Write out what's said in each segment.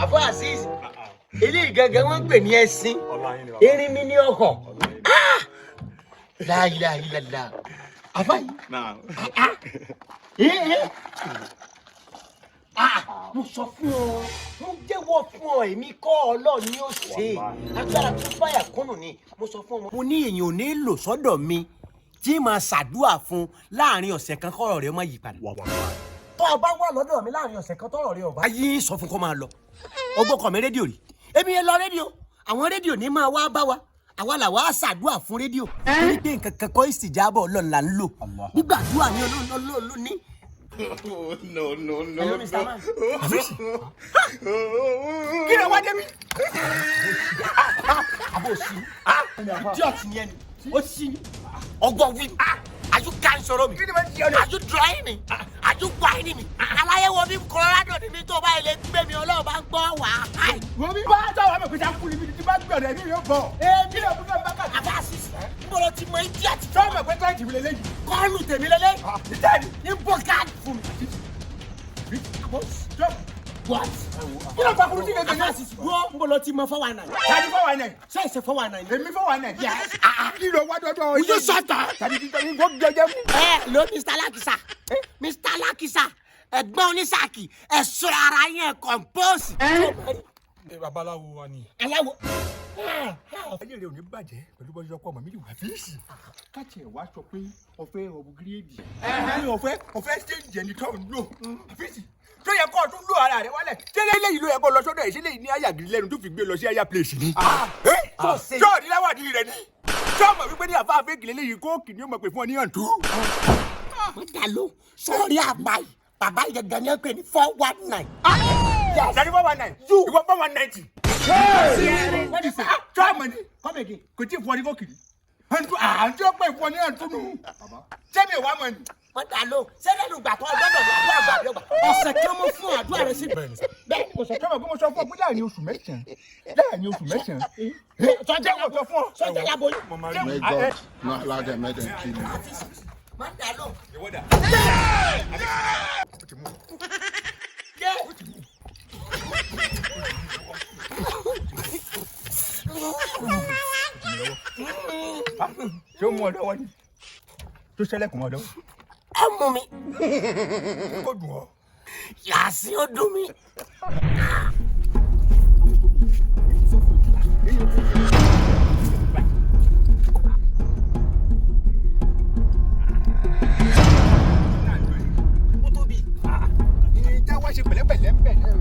Àfọ Azeez, eléyìí gangan wọ́n ń pè ní ẹṣin. Erin mi ní ọkọ̀. La ilaha illallah. Àfọ yìí. Eh, eh. Ah, mo sọ fún ọ, mo jẹ́wọ́ fún ọ, èmi kọ́, Ọlọ́run ni ó ṣe agbára tó fàyà kúnnù ni mo sọ fún ọ. Mo ní èèyàn ò ní lò sọ́dọ̀ mi tí màá ṣàdúà fún láàrin ọ̀sẹ̀ kan kọ́rọ̀ rẹ̀ má yí padà. Tó o bá wà lọ́dọ̀ mi láàrin ọ̀sẹ̀ kan tọ́rọ̀ rẹ̀ ò bá yí, sọ fún kó máa lọ. Ọgbọ́n mi rédíò rí, èmi yẹn lọ rédíò, àwọn rédíò ní máa wá bá wa, àwa làwa á ṣàdúà fún rédíò, torí pé nǹkan kan kọ́, ìsìjábọ̀ Ọlọ́run là ń lò, gbígbàdúrà ní Ọlọ́run ló ní. No, no, no. Hello, Mr. Man. Kí ló wá débi? Àbò sí idiot ni ẹni ó sí ni ọgbọ́n wí. Are you can sọ̀rọ̀ mi? Kí ni mo ti ọ̀nà? Are you drying me? Are you whining me? Aláyẹ̀wò mi, Colorado ni mi, tó bá ilé gbé mi, Ọlọ́run bá ń gbọ́ wà á. Wọ́n mi bá sọ̀rọ̀ àmọ̀ pé sáà kú níbi tí bá gbọ̀dọ̀ ẹ̀mí yóò bọ̀. Èmi Kí ló fún bá kà? Àbá sísè ń bọ̀rọ̀ tí mo idiot. Sọ́ọ̀mọ̀ pé táìtì mi lélẹ́yìí. Kọ́ọ̀lù tèmi lélẹ̀. Ìtẹ́ni. Ní bọ́kà fún mi. What? Kí ló fa kúrú sí gẹ́gẹ́ Àbá náà? sísè wọ́n ń bọ̀rọ̀ tí mo 419. Tani 419? Ṣé ìṣe 419? Èmi 419. Kí ló wá dọ́dọ̀? Will you shut up? Tani ti tani kò jẹjẹ mú. Ẹ ló Mr. Lakisa, Mr. Lakisa, ẹ̀gbọ́n onísàkì, ẹ sọ ara yẹn compose. Babaláwo wa ni. Aláwo. Ayé rẹ ò ní bàjẹ́ pẹ̀lú bọ́jú ọkọ ọmọ mi wà fíìsì. Káàtì ẹ̀ wá sọ pé ọ̀fẹ́ upgrade. Ọ̀fẹ́ stage ẹni tó ń lò. Fíìsì tó yẹ kó o tún lò ara rẹ wálẹ̀. Ṣé lélẹ́yìí ló yẹ kó lọ sọ́dọ̀ ẹ̀? Ṣé lẹ́yìn ní àyà gírí lẹ́nu tó fi gbé lọ sí àyà place ni? Sọ́ọ̀dì láwàdí rẹ ni. Sọ́ọ̀mọ̀ wípé ní àfa àfẹ́kì lélẹ́yìí kóòkì ni ó mọ̀ pé fún ọ ní àǹtú. Wọ́n dà ló sọ́ọ̀rì àgbà yìí, bàbá yìí gangan ni wọ́n pè ní 419. Tani 419? Ìwọ 490. What is that? Sọ́ọ̀mọ̀ ni Come again. Kò tí ì fún ọ ní kóòkì ni. Àǹtú àǹtú ọ̀pẹ̀ fún ọ ní àǹtú nù. Sẹ́mi ìwà mọ̀ ni. Wọ́n dà ló sẹ́lẹ̀lù gbà tó ọgbọ́dọ̀ àdúrà gbà bí ọgbà. Ọ̀sẹ̀ kan mo fún àdúrà rẹ sí. Bẹ́ẹ̀ni sà. Bẹ́ẹ̀ ni mo sọ. Sọ́mọ̀ pé mo sọ fún ọ pé láàrin oṣù 9, láàrin oṣù 9. Sọjá Mo sọ fún ọ. Sọjá laboyún. Mo máa rí. May God not allow them, make them kill you. Má dà ló. Ìwọ́dà. Jẹ́. Ṣé ó mú ọ lọ́wọ́ ni? Tó ṣẹlẹ̀kùn mọ́ ọ lọ́wọ́. Ẹ mú mi. Kò dùn ọ́. Yàsí ó dùn mí. Ó tóbi. Ìjà wá ṣe pẹ̀lẹ́pẹ̀lẹ́ ń bẹ̀ náà.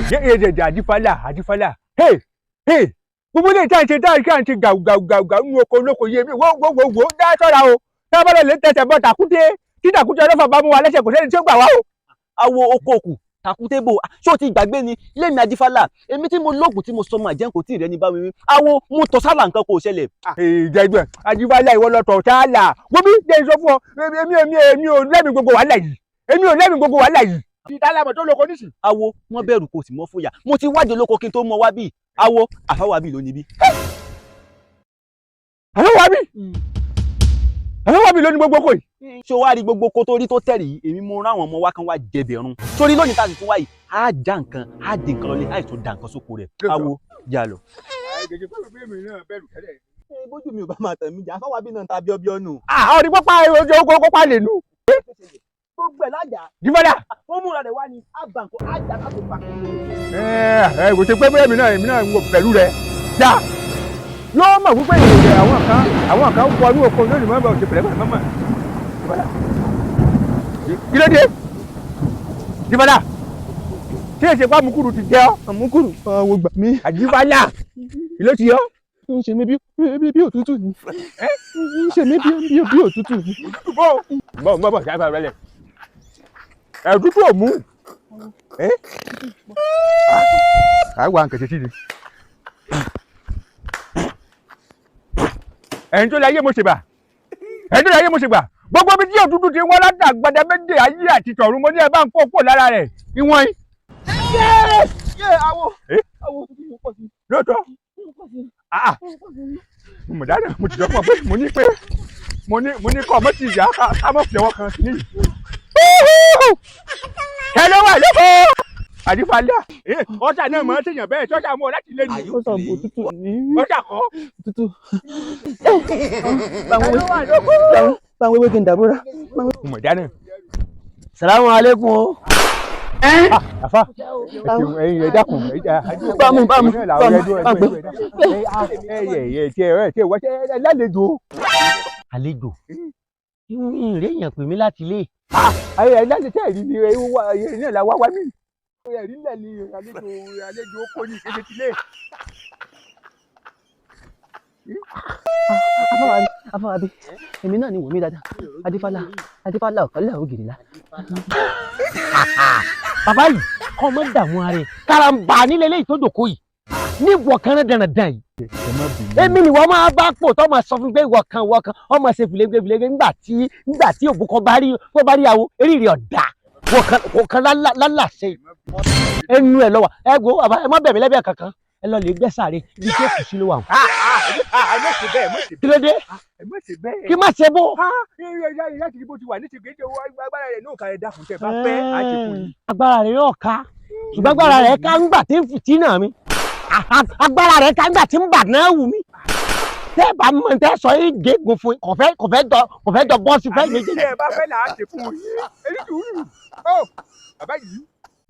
Ṣé èdè àdífálà àdífálà? Hey! Hey! Gbogbo ilé ìta ṣe tá à ń ṣe gàù gàù gàù gàù nínú oko olóko yé mi, wo wo wo wo, dá sọ́ra o. Tá a bá lọ lè tẹsẹ̀ bọ́ tàkúté, tí tàkúté ọlọ́fà bá mú wa lẹ́sẹ̀, kò sẹ́ni tí ó gbà wá o. Awo oko òkú takutebo, ṣó o ti gbàgbé ni lẹ́mi Ajífálà, èmi tí mo lóògùn tí mo sọmọ àjẹ́ kò tí ì rẹ ní bá mi wí. Awo mo tọ́ sálà, nǹkan kò ṣẹlẹ̀. Ìjẹ́gbẹ́ Ajífálà, ìwọ lọ tọ̀ sáàlà. Wo bí jẹ́ sọ fún ọ, èmi ò lẹ́mi gbogbo wàhálà yìí. Èmi ò lẹ́mi gbogbo wàhálà yìí. Ìdálàmọ̀ tó lóko nísì. Awo wọn bẹ̀rù kò sì mọ́ fòyà, mo ti wádìí olóko kí n tó mọ wá bí. Awo àfáwà bí ló níbí. Àwọn wà bí? Àwọn wà bí lónìí gbogbo kò yìí. Ṣé o wá rí gbogbo kó tó rí tó tẹ̀rì yìí, èmi mo rán àwọn ọmọ wa kan wá jẹbẹ̀rún sórí lónìí tá a sì tún wá yìí, á já nǹkan, á di nǹkan lọlé, á sì tún da nǹkan sóko rẹ̀. Awo já lọ. Bójú mi ò bá máa tẹ̀ mí jà, àfáwà bí náà ta bíọ́bíọ́ nù. Ọ̀rí pápá ojú oko kópa lè nù. Gbogbo ẹ̀ lájà. Jífọ́lá. Ó múra rẹ̀ wá ní àbànkò ájà ká tó pa. Ẹ kò ṣe pé bóyá èmi náà ń wò pẹ̀lú rẹ̀. Já. Yóò mọ̀ wípé èrè àwọn kan wọnú oko lónìí mọ́ bá òṣè pẹ̀lẹ́pẹ̀lẹ́ mọ́mọ́. Jífọ́lá. Kí ló dé? Jífọ́lá. Ṣé èsì pa àmúkúrú ti jẹ́ ọ́? Àmúkúrú àwọn gbà mí. Àjífálà. Kí ló ti yọ? Ń ṣe mí bí òtútù ni, ń ṣe mí bí òtútù ni. Òtútù bò. Bọ̀ bọ̀ bọ̀ ṣáà rẹ̀ lẹ̀. Ẹ̀dútù ò mú. Àwa nǹkan ṣe sí ni. Ẹ̀yin tó láyé mo ṣe bà. Ẹ̀yin tó láyé mo ṣe gbà. Gbogbo ibi tí òtútù ti wọ́n látàgbàdà méje ayé àti tọ̀run, mo ní ẹ bá ń kó kó lára rẹ̀. Ìwọ̀n yìí. Yé awo. Eh? Awo òtútù yìí pọ̀ sí. Lóòótọ́. Pọ̀ sí. Ah, mo mọ̀ dáná, mo ti sọ fún ọ pé mo ní pé Mo ní kọ́ ọmọ tí ìyá ká mọ̀ fi ọwọ́ kan sí níyì. Ẹ ló wà lóko àdìfàlà ọ̀sà náà mọ̀ ọ́n ṣèyàn bẹ́ẹ̀ sọ́sà mú ọ láti lé ní. Ó sọ òtútù ní. Ọ̀sà kọ́. Òtútù. Báwọn ewé kí n dàbúrà. Mo mọ̀ dáná. Salamu aleykum o. Àfa, ẹ̀yin ẹ dákun. Bámu bámu bámu bámu. Ẹ ẹ ẹ ẹ ẹ wọ́n ẹ lálejò. Àlejò ìrè èèyàn pè mí láti ilé. Ayé ẹ lálejò tẹ́ ẹ̀rí ni ẹ wá ẹ náà la wá wá mí. Ẹ̀rí ńlẹ̀ ni àlejò àlejò kò ní ìkéde tilé. Afáwàbí, èmi náà ni wò mí dáadáa. Adífálà, Adífálà ọ̀kọ́lẹ̀ ògìrìlá. Bàbá yìí kọ́ ọmọ dààmú ara ẹ̀ karambà nílé eléyìí tó jòkó yìí ní ìwọ kan náà dandan yìí. Èmi ni wọ́n máa bá pò tó máa sọ fún mi pé ìwọ kan ìwọ kan wọ́n máa ṣe fìlẹ́gbẹ́ fìlẹ́gbẹ́ nígbà tí òbúkọ bá rí tó bá rí àwo eré ọ̀dà ìwọ kan lálàṣẹ ẹnu ẹ lọ́wọ́ ẹ gbọ́ bàbá ẹ má bẹ̀mí lẹ́bẹ̀ẹ́ kankan ẹ lọ lè gbẹ́ sáré ibi tí ó kù sí ló wà. Ẹ má ṣe bẹ́ẹ̀, ẹ má ṣe Kí ló dé? Ẹ má ṣe bẹ́ẹ̀. Kí má ṣe bó. Láti bó ti wà ní ti kéde owó agbára rẹ̀ náà ká ẹ dákun tẹ bá fẹ́ àjẹkù yìí. Agbára rẹ̀ yóò ká, ṣùgbọ́n agbára rẹ̀ ká ńgbà tí ń fìtínà mi, agbára rẹ̀ ká ńgbà tí ń bà náà wù mí. Tẹ́ ẹ bá mọ̀ tẹ́ sọ yín gégùn fún yín, kò fẹ́ jọ bọ́ọ̀sì fẹ́ méjèèjì. Tẹ bá fẹ́ là á ṣe fún yín. Èyí dùn ó bàbá yìí.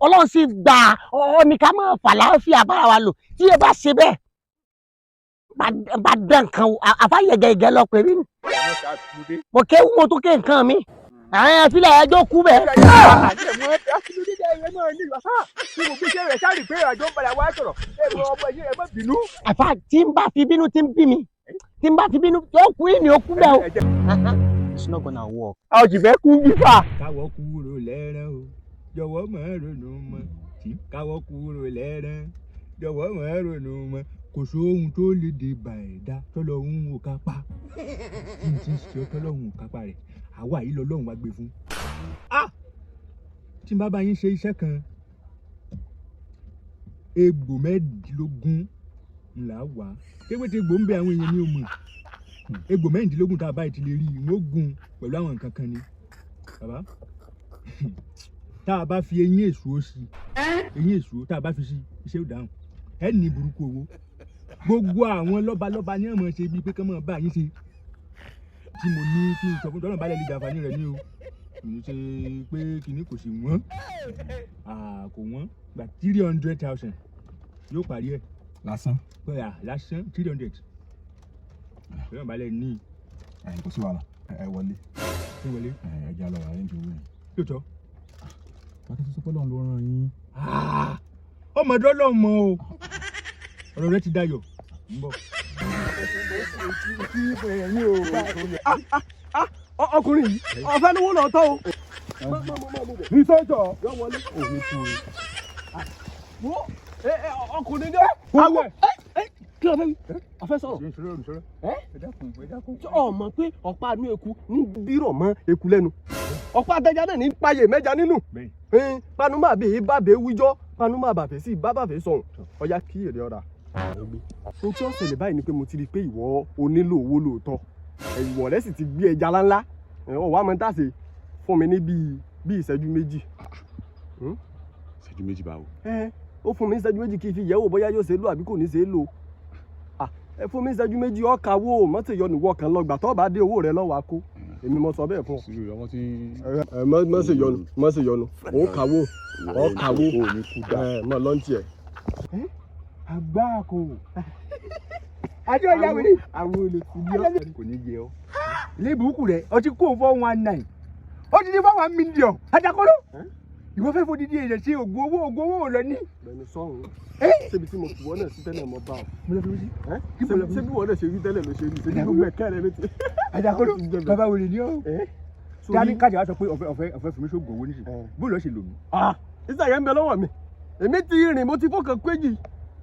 Ọlọ́run sì gbà ọ ní ká máa fà láàfin àbára wa lò tí ẹ bá ṣe bẹ́ẹ̀ bá dán nǹkan o àfàyẹ̀gẹ̀gẹ̀ lọ pè mí. Mo kéwú mo tún ké nǹkan mi àwọn ẹ̀fílẹ̀ ẹjọ́ kú bẹ́ẹ̀. Àfà tí ń bá fi bínú tí ń bí mi tí ń bá fi bínú yóò kú ìní ó kú bẹ́ẹ̀ o. It's not gonna work. A ò sì fẹ́ kú bífà. Káwọ́ kúrò lẹ́rán o, jọ̀wọ́ mọ̀ ẹ́ ronú mọ́ tí káwọ́ kúrò lẹ́rán, jọ̀wọ́ mọ̀ ẹ́ ronú mọ́. Kò sóhun tó lè dé bá ẹ̀dá tọ́lọ́hún ò kápá tí n ti ṣe tọ́lọ́hún ò kápá rẹ̀ àwa yìí lọ́lọ́hún wá gbé fún. Tí n bá bá yín ṣe iṣẹ́ kan, egbò 16 ńlá wá tewétegbò ń bẹ àwọn èèyàn ní òmù egbò 16 tá a báyìí ti lè rí ìwọ̀n ogun pẹ̀lú àwọn nǹkan kan ni bàbá tá a bá fi eyín èso sí eyín èso tá a bá fi sí iṣẹ́ ò dáhùn ẹ ní burúkú owó gbogbo àwọn lọ́balọ́ba ní ọmọ ṣe bíi pé kán mọ̀ bá yín ṣe tí mo ní kí n sọ fún tọ́lọ̀ balẹ̀ lè jàǹfààní rẹ̀ ní o kì í ṣe pé kìíní kò sì wọ́n kò wọ́n gba 300,000 yóò parí ẹ̀. Lásán. Pé à lásán 300 tọ́lọ̀ balẹ̀ ní. Ẹ̀yin kò sí wàhálà, ẹ wọlé. Ẹ wọlé. Ẹ jẹ́ àlọ́ àrẹ́ǹjì owó yẹn. Lóòótọ́. Bàtà tó sọ pé Ọlọ́run ló rán yín. Ọmọdé Ọlọ́run mọ o, ọ̀rọ̀ rẹ ti dayọ̀ ń bọ̀. Ọkùnrin yìí ọ̀fẹ́ lówó lọ́tọ́ o. Ní sọ́jọ́. Ọkùnrin dé. Kí ló fẹ́ wí? Ọ̀fẹ́ sọ̀rọ̀. Ọ mọ̀ pé ọ̀pá inú eku ní bírọ̀ mọ́ eku lẹ́nu. Ọ̀pá àtẹja náà ní payè mẹ́ja nínú. Panumọ́ àbí bàbẹ́ wíjọ́, panumọ́ àbàfẹ́ sí bàbàfẹ́ sọ̀hún. Ọya kí èrè ọ̀rà. Ohun tí ó ṣẹlẹ̀ báyìí ni pé mo ti rí i pé ìwọ onílò owó lóòótọ́. Ìwọ rẹ sì ti gbé ẹja ńláńlá. Ọ̀wá mọ̀ ń tàsé fún mi ní bíi ìṣẹ́jú 2. Ìṣẹ́jú 2 báwo? Ó fún mi ní ìṣẹ́jú 2 kí n fi yẹ̀wò bóyá yóò ṣe é lò àbí kò ní ṣe é lò. Ẹ fún mi ní ìṣẹ́jú 2 ọkà wo mọ́tò yọnu wọ kan lọ́gbà tó bá dé owó rẹ lọ́wọ́ akó. Èmi mo sọ bẹ́ẹ̀ fún ọ. Ẹ mọ́ ṣe yọnu, mọ́ ṣe yọnu, ó kàwó, ó kàwó, ẹ mọ́ lọ́ntì ẹ̀. Àgbáàkò. Àjọ ìyá wèrè. Àwọn olè ti ní ọ. Kò ní yẹ ọ. Ilé ìbùkún rẹ̀ ọtí kó 419. Ó ti di 4 million. Ajakoro. Ìwọ fẹ́ fodidi èèyàn ṣe ògùn owó, ògùn owó lọ ní. Bẹ́ẹ̀ni sọ̀hún. Ṣébi tí mo fi wọ́n náà sí tẹ́lẹ̀ mọ́ bá ọ. Mo lọ fi wọ́n sí. Ṣé bí wọ́n náà ṣe rí tẹ́lẹ̀ ló ṣe rí? Ṣé bí gbogbo ẹ̀kẹ́ rẹ ló ti. Ajakoro bàbá wèrè ni ó. Dání kájà wá sọ pé ọ̀fẹ́ ọ̀fẹ́ ọ̀fẹ́ fún mi ṣoògùn owó nísìnyí. Bó lọ ṣe lò mí. Ìsàyẹ̀ ń bẹ lọ́wọ́ mi. Èmi ti rìn, mo ti fọkàn péjì,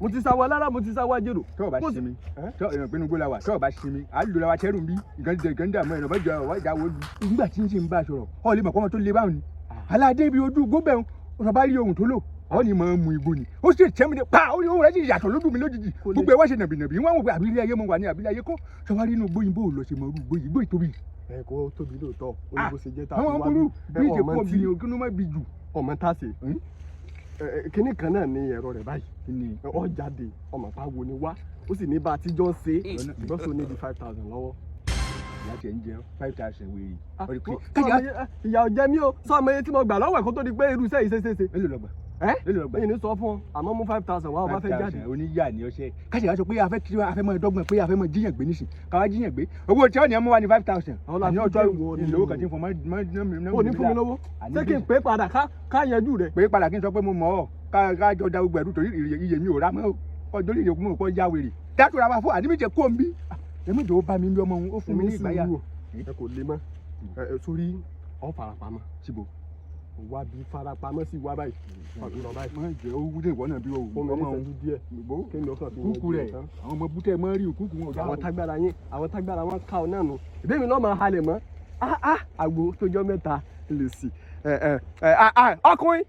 mo ti sáwọ alára, mo ti sáwọ ajérò. Tọ́ ọ bá sinmi, tọ́ èèyàn pinnu gbó la wà, tọ́ ọ bá sinmi, à ń lò la wa tẹ́rù ń bí nǹkan jẹ nǹkan dààmú ẹ̀rọ bá jọ ọ̀wá ìjà wo lu. Nígbà tí ń ṣe ń bá a sọ̀rọ̀, ọ lè mọ̀ pé ọmọ tó le báwọn ni. Aládé ibi ojú gómẹ̀ ń ọ̀sán bá rí ohun tó lò, ọ ní mọ̀ ń mu igbó ni. Ó sì tẹ́ mi ní pa ó ní ohun rẹ̀ sì yàtọ̀ lójú mi lójijì. Gbogbo ẹ̀ wá ṣe nàbìnàbì, wọ́n wò pé àbílẹ̀ ayé mo wà ní àbílẹ̀ ayé kọ́. Sọ wá rí inú gbóyin bó lọ ṣe mọ irú gbóyin, gbóyin tóbi. Ẹ kò tóbi lóòótọ́, ó ní bó ṣe jẹ́ tá a fi Àwọn wá burú bí. bí ìṣe pọ̀ bí kí ló má bí jù. Ọmọ tá a ṣe kínní kan náà ní ẹ̀rọ rẹ̀ báyìí. Ọ jáde ọmọ pa wo ni wá, ó sì ní bá a ti jọ ń ṣe ìgbọ́sọ̀ ní di 5,000 lọ́wọ́. Ìyá tiẹ̀ ń jẹun 5,000 wèrè. Ìyá ò jẹ mí o, sọ ọmọ iye tí mo gbà lọ́wọ́ ẹ̀ kó tó di pé irú iṣẹ́ yìí ṣe ṣe ṣe. Èló ló gbà? Ẹ ẹ̀yin ní sọ fún ọ, àmọ́ mú 5,000 wá, ọba fẹ́ jáde. 5,000 oníyà ni ọṣẹ. Káṣí wá sọ pé a fẹ́ kí a fẹ́ mọ dọ́gbọ̀n pé a fẹ́ mọ jíyàn gbé nísìn, káwá jíyàn gbé. Owó tí ó ní ẹ mú wá ní 5,000. Àní ọjọ́ ìlówó kan tí ń fọ mọ́. O ní fún mi lówó, ṣé kí n pè padà ká yanjú rẹ̀? Pé padà kí n sọ pé mo mọ̀ ọ́, ká jọ da gbogbo ẹ̀rú torí iye mi ò rà mọ́ ọjọ́ ìyè kún mọ́ kọ́ ya wèrè. Dátúra wa fún àdìmíjẹ kó n bí. Èmi jòó bá mi bí ọmọ òun ó fún mi ní ìgbáyà. Ẹ kò lè mọ́, sórí ọ farapamọ́. Síbo? Wá bí farapamọ́ sí wá báyìí. Lọ báyìí. Má jẹ́ ó wúlò ìwọ náà bí o. Fún mi ní ìṣẹ́jú díẹ̀. Kémi ọkàn fi Kúkú rẹ̀, àwọn ọmọ bútẹ́ mọ́ rí òkúkú wọn. Àwọn tágbára yín, àwọn tágbára wọn ká ọ náà nù. Ìbí mi náà máa halẹ̀ mọ́. Àgbo tó jọ mẹ́ta lè sí. Ọkùnrin!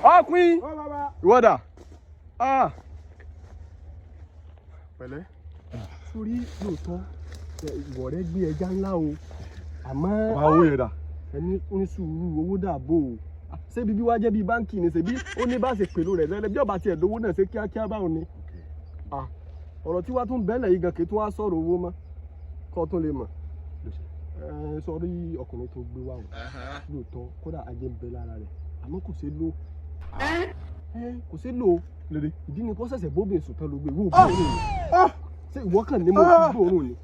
Ọkùnrin! Ìwọ́dà! Pẹ̀lẹ́. Sórí lóòótọ́, ìwọ rẹ gbé ẹja ńlá o. Àmọ́. Bàbá owó yẹn dà? Ẹni ní sùúrù, owó dàbò o. Ṣé bíbí wá jẹ́ bíi báńkì ni ṣebí ó ní bá ṣe pèlò rẹ̀ lẹ́lẹ́ bí ọba tiẹ̀ lówó náà ṣe kíákíá báwọn ni. Ọ̀rọ̀ tí wàá tún bẹ́lẹ̀ yìí gan kì í tún wá sọ̀rọ̀ owó mọ́ kọ́ tún lè mọ̀. Sọrí ọkùnrin tó gbé wá o lóòótọ́, kódà ajé ń bẹ lára rẹ̀ àmọ́ kò ṣeé lò. Kò ṣeé lò o. Ìdí ni kó ṣẹ̀ṣẹ̀ bóbìn sùn tán ló gbé ìwé ògbóòrùn ni. Ṣé ìwọ kàn ní mo fi gbóòórùn ni?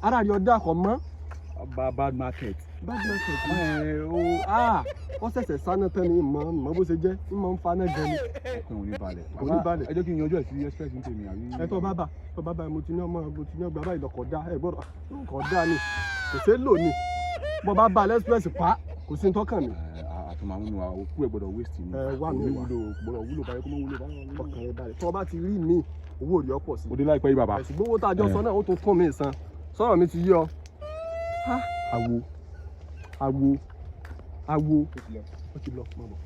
Ara rẹ̀ ọ̀dà kọ̀ mọ́. Bad market. Bad market. Ó ṣẹ̀ṣẹ̀ sáná tán ni mọ̀ bó ṣe jẹ́, ń mọ̀ ń faná gan ni. Ọkàn ò ní balẹ̀. Kò ní balẹ̀. Ẹ jẹ́ kí n yanjú ẹ̀ sí express ní tèmi àbí. Ẹ tọ́ bábà, tọ́ bábà mo ti ní ọmọ mo ti ní ọgbà báyìí lọkọ̀ dá, ẹ gbọ́dọ̀ kọ̀ dá ni. Kò ṣeé lò ni. Bọ́ bá ba express pa, kò sí tọ́kàn mi. Àtùmọ̀ àwọn ọmọ òkú ẹ̀ gbọ́dọ̀ waste ni. Ẹ wá mi wá. Gbọ́dọ̀ wúlò báyìí kó mọ́ wúlò báyìí. Ọkàn rẹ balẹ̀. Tọ́ bá ti rí mi, owó rí ọ̀pọ̀ sí. Ó dé láìpẹ́ yìí bàbá. Ṣùgbọ́n owó tá a jọ sọ náà ó tún kún mi san. Sọ̀rọ̀ mi ti yí ọ. Àwo àwo àwo ó ti lọ mọ̀ bọ̀.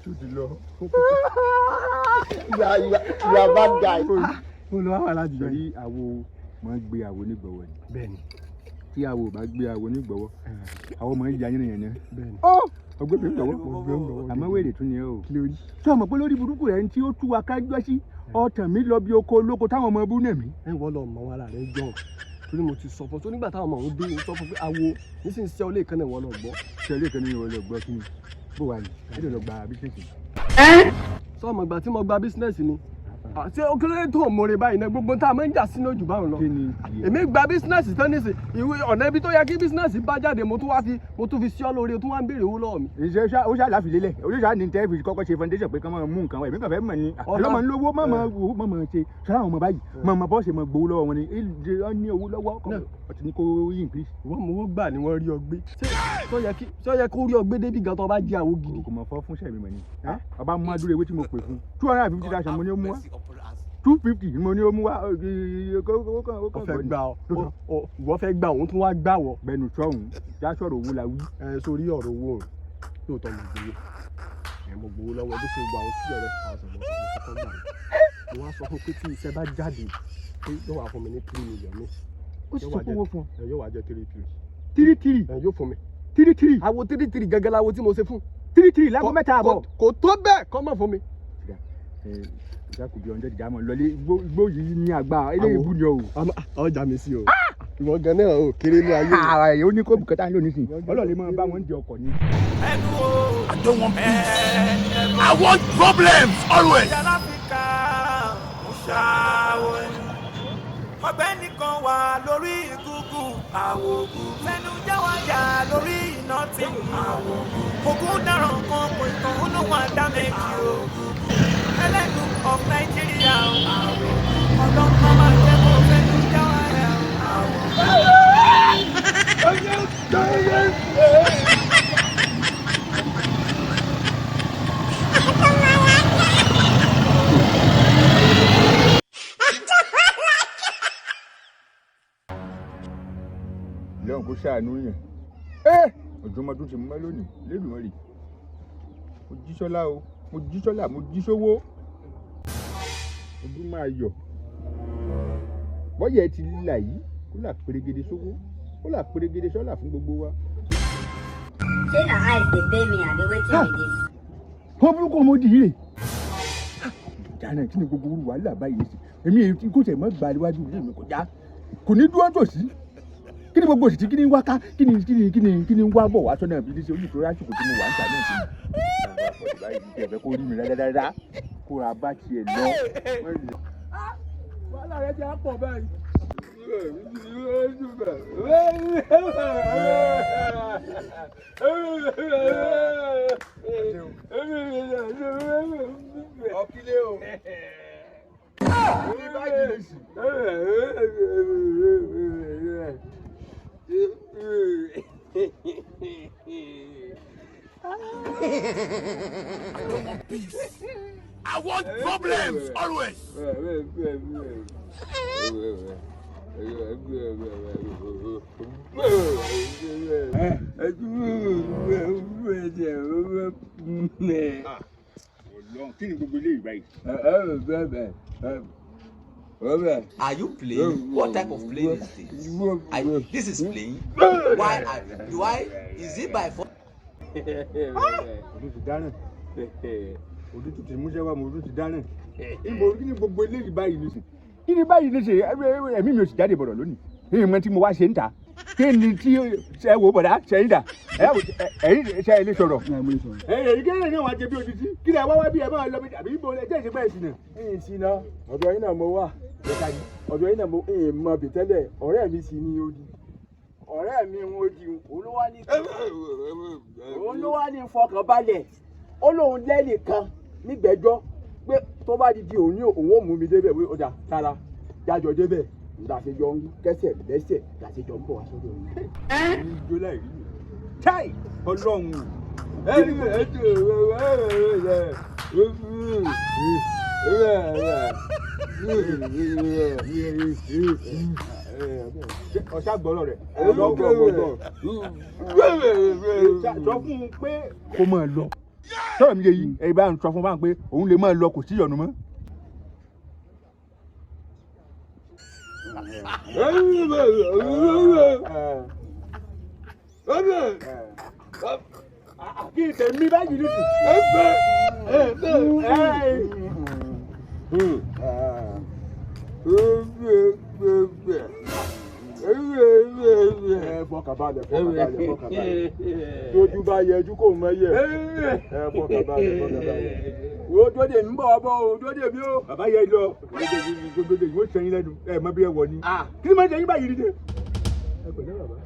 Ó ti lọ. You are bad guy. Mo lọ wá wà láti jọ Torí àwo máa ń gbé àwo nígbọ̀wọ́ ni. Bẹ́ẹ̀ni. Tí àwo bá gbé àwo nígbọ̀wọ́, àwo máa ń ya yín yẹn ni. Bẹ́ẹ̀ni. Ọgbẹ́ mi ń gbọ̀wọ́. Mo gbé ń gbọ̀wọ́. Àmọ́ wèrè tún ni o. Kí ló rí? Ṣé o mọ̀ pé lórí burúkú rẹ̀ tí ó tú wa ká gbọ́ sí ọ̀tàn mi lọ bí oko olóko táwọn ọmọ bú nà mí. Ẹ wọ́n lọ mọ ara rẹ jọ. Torí mo ti sọ fún tó nígbà táwọn ọmọ òun dé, mo sọ fún pé àwo nísìnyí ṣiṣẹ́ olè kan náà wọ́n lọ gbọ́. Ṣé ilé kan ní ìwọ lọ gbọ́ kí ni? Bó wà ní? Ẹ lè lọ gba bísíǹsì. Sọ ọmọ ìgbà tí mo gba bísínẹ́sì ni. Ṣé o kéré tó mọ̀rẹ̀ báyìí náà gbogbo tá a máa ń jà sínú ojú báwọn lọ. Kí ni tiẹ̀? Èmi gba bísínẹ́sì tán nísìn, ìwé ọ̀nà ibi tó yẹ kí bísínẹ́sì bá jáde mo tún wá fi mo tún fi sí ọ lórí o tún wá ń béèrè owó lọ́wọ́ mi. Ìṣe ó ṣáà láfilélẹ̀, ó ṣáà ní tẹ́ fi kọ́kọ́ ṣe foundation pé kán máa mú nǹkan wá, èmi kàn fẹ́ mọ̀ ni. Àlọ́ máa ń lówó, má máa wò má máa ṣe. Ṣọlá àwọn ọmọ báyìí, máa máa bọ́ọ̀ṣẹ̀ máa gbowó lọ́wọ́ wọn ni, ó ní owó lọ́wọ́, ọtí ní kó increase. Ìwọ mọ owó gbà ni wọ́n rí ọ gbé. Ṣé ó yẹ kó rí ọ gbé débi gan tó bá jẹ́ àwo gidi? Kò mọ̀ fọ́ fún sẹ́mi mọ̀ ni. Ọba mú adúrú ewé tí mo pè fún. 250,000 mo ní ó mú wá. 250 mo ní ó mú wá. Ó fẹ́ gbà ọ, ìwọ fẹ́ gbà òun tún wá gbà wọ. Bẹnu sọ̀hún, já sọ̀rọ̀ owó la wí. Ẹ sórí ọ̀rọ̀ owó òun, lóòótọ́ mo gbowó. Ẹ mo gbowó lọ́wọ́ bó ṣe gba àwọn 200,000 mo sọ fún kọ́kọ́ gbà mí. Mo wá sọ fún pé tí iṣẹ́ bá jáde pé yóò wá fún mi ní 3 million mi. Ó sì sọ pé owó fún ọ. Ẹ yóò wá jẹ́ 3 3. 3 3. Ẹ yóò fún mi. 3 3. Àwo 3 3 gẹ́gẹ́ láwo tí mo ṣe fún. 3 3 láago mẹ́ta àbọ̀. Kò tó bẹ́ẹ̀ kọ́ mọ̀ fún mi. Ìjà kò bí ọ̀njẹ́ ìjà mọ̀ lọlé igbó yìí ní àgbà eléyìí bú ni o. Ọjà mi sí o. Ìwọ gan náà o kéré ní ayé. Ààrẹ yìí ó ní kó bùkátà ń lò nísìnyí. Ọlọ́ọ̀lẹ́ máa bá wọn di ọkọ̀ ni. I don't want peace. I want problems always. Ọ̀gbẹ́ni kan wà lórí Google àwòkù fẹnu jáwájà lórí iná tí àwòkù ogun dáràn kan kò ìtàn olóhùn àdámẹ́jì o ẹlẹ́nu of Nigeria ọlọ́pàá máa jẹ́ kó fẹnu jáwájà àwòkù. Lẹ́hìn kó ṣàánú yẹn. Ọjọ́mọdún ti mọ́ lónìí lẹ́dùn rè. Mo jí sọ́lá o, mo jí sọ́lá, mo jí sówó. Ojú máa yọ̀. Bọ́yẹ̀ ti là yìí kó là pérégede sówó. Ó là pérégedé sọ́là fún gbogbo wa. Shey na eyes dey pain me abi wetin be dis? Wọ́n burúkú ọmọ òdì yìí rè. Dáná kí ni gbogbo orú wàhálà báyìí sí? Èmi èyí kò tẹ̀ mọ́ gba iwájú ilé mi kọjá. Kò ní dúró tòsí. Kí ni gbogbo òsì tí kí ni wá ká? Kí ni kí ni kí ni kí ni wá bọ̀ wá sọ́nà ìbílẹ̀ sí olùtò lásìkò tí mo wà ń ta náà sí? Báyìí ti ẹ̀fẹ́ kó rí mi rárára kó ra bá tiẹ̀ lọ. Wàhálà rẹ ti á pọ̀ báyìí. Ọ̀kílẹ̀ o. Ní báyìí lè sì. Peace. I want problems always. Ọlọ́run kí ni gbogbo eléyìí báyìí? Are you playing? What type of playing is this? This is playing. Why are, do I? Is it by force? Ojú ti dáràn. Ojú ti múṣẹ́ wá mo ojú ti dáràn. Ibo kí ni gbogbo eléyìí báyìí nísìn? Kí ni báyìí nísìn? Ẹ̀mí mi ò sì jáde bọ̀rọ̀ lónìí. Ní ìmọ̀ tí mo wá ṣe ń ta. Kí ni tí ẹ wò bọ̀dá ṣẹ̀yìn dà? Ẹ̀yin ṣe ẹ lè sọ̀rọ̀. Ẹ̀yin kí ni wọ́n á jẹ bí odidi? Kí ni ẹ wá wá bí ẹ máa lọ bí àbí ibo ẹ jẹ́ ìṣe bẹ́ẹ̀ sì nà? Ẹ̀yin sí iná, ọ̀dọ̀ yín náà mo wà. Ọ̀dọ̀ yín náà mo ń mọ bì tẹ́lẹ̀, ọ̀rẹ́ mi sì ní odi. Ọ̀rẹ́ mi ń odi, òun ló wá ní òun ló wá ní fọkànbalẹ̀. Ó lóun lẹ́nìkan nígbẹ́jọ́ pé tó bá di di òun ní òun ò mú mi débẹ̀ wí ọjà tara jájọ débẹ̀ làṣejọ ń kẹsẹ̀ lẹ́sẹ̀ làṣejọ ń bọ̀ wá sọ́dọ̀ yín. Ijó láì rí mi. Táì Ọlọ́run o. Ọ̀sá gbọ́rọ̀ rẹ̀. Sọ fún un pé kó máa lọ. Sọ̀rọ̀ mi yé yìí, ẹ̀yin bá ń sọ fún un bá ń pé òun lè máa lọ kò sí ìyọnu mọ́. Kí n tẹ̀mí báyìí nìsín. Ẹ fọkànbalẹ̀ fọkànbalẹ̀ fọkànbalẹ̀ tójú bá yẹjú kò mọ yẹ ẹ fọkànbalẹ̀ fọkànbalẹ̀ wo dóde mi bọ̀ bọ̀ o dóde mi o. Bàbá yẹ lọ gbogbo ìwé sẹ́yìn lẹ́nu ẹ mọ bí ẹ wọ ni. Kí ni mo ń sẹ́yìn báyìí nìsín? Ẹ pẹ̀lẹ́ bàbá.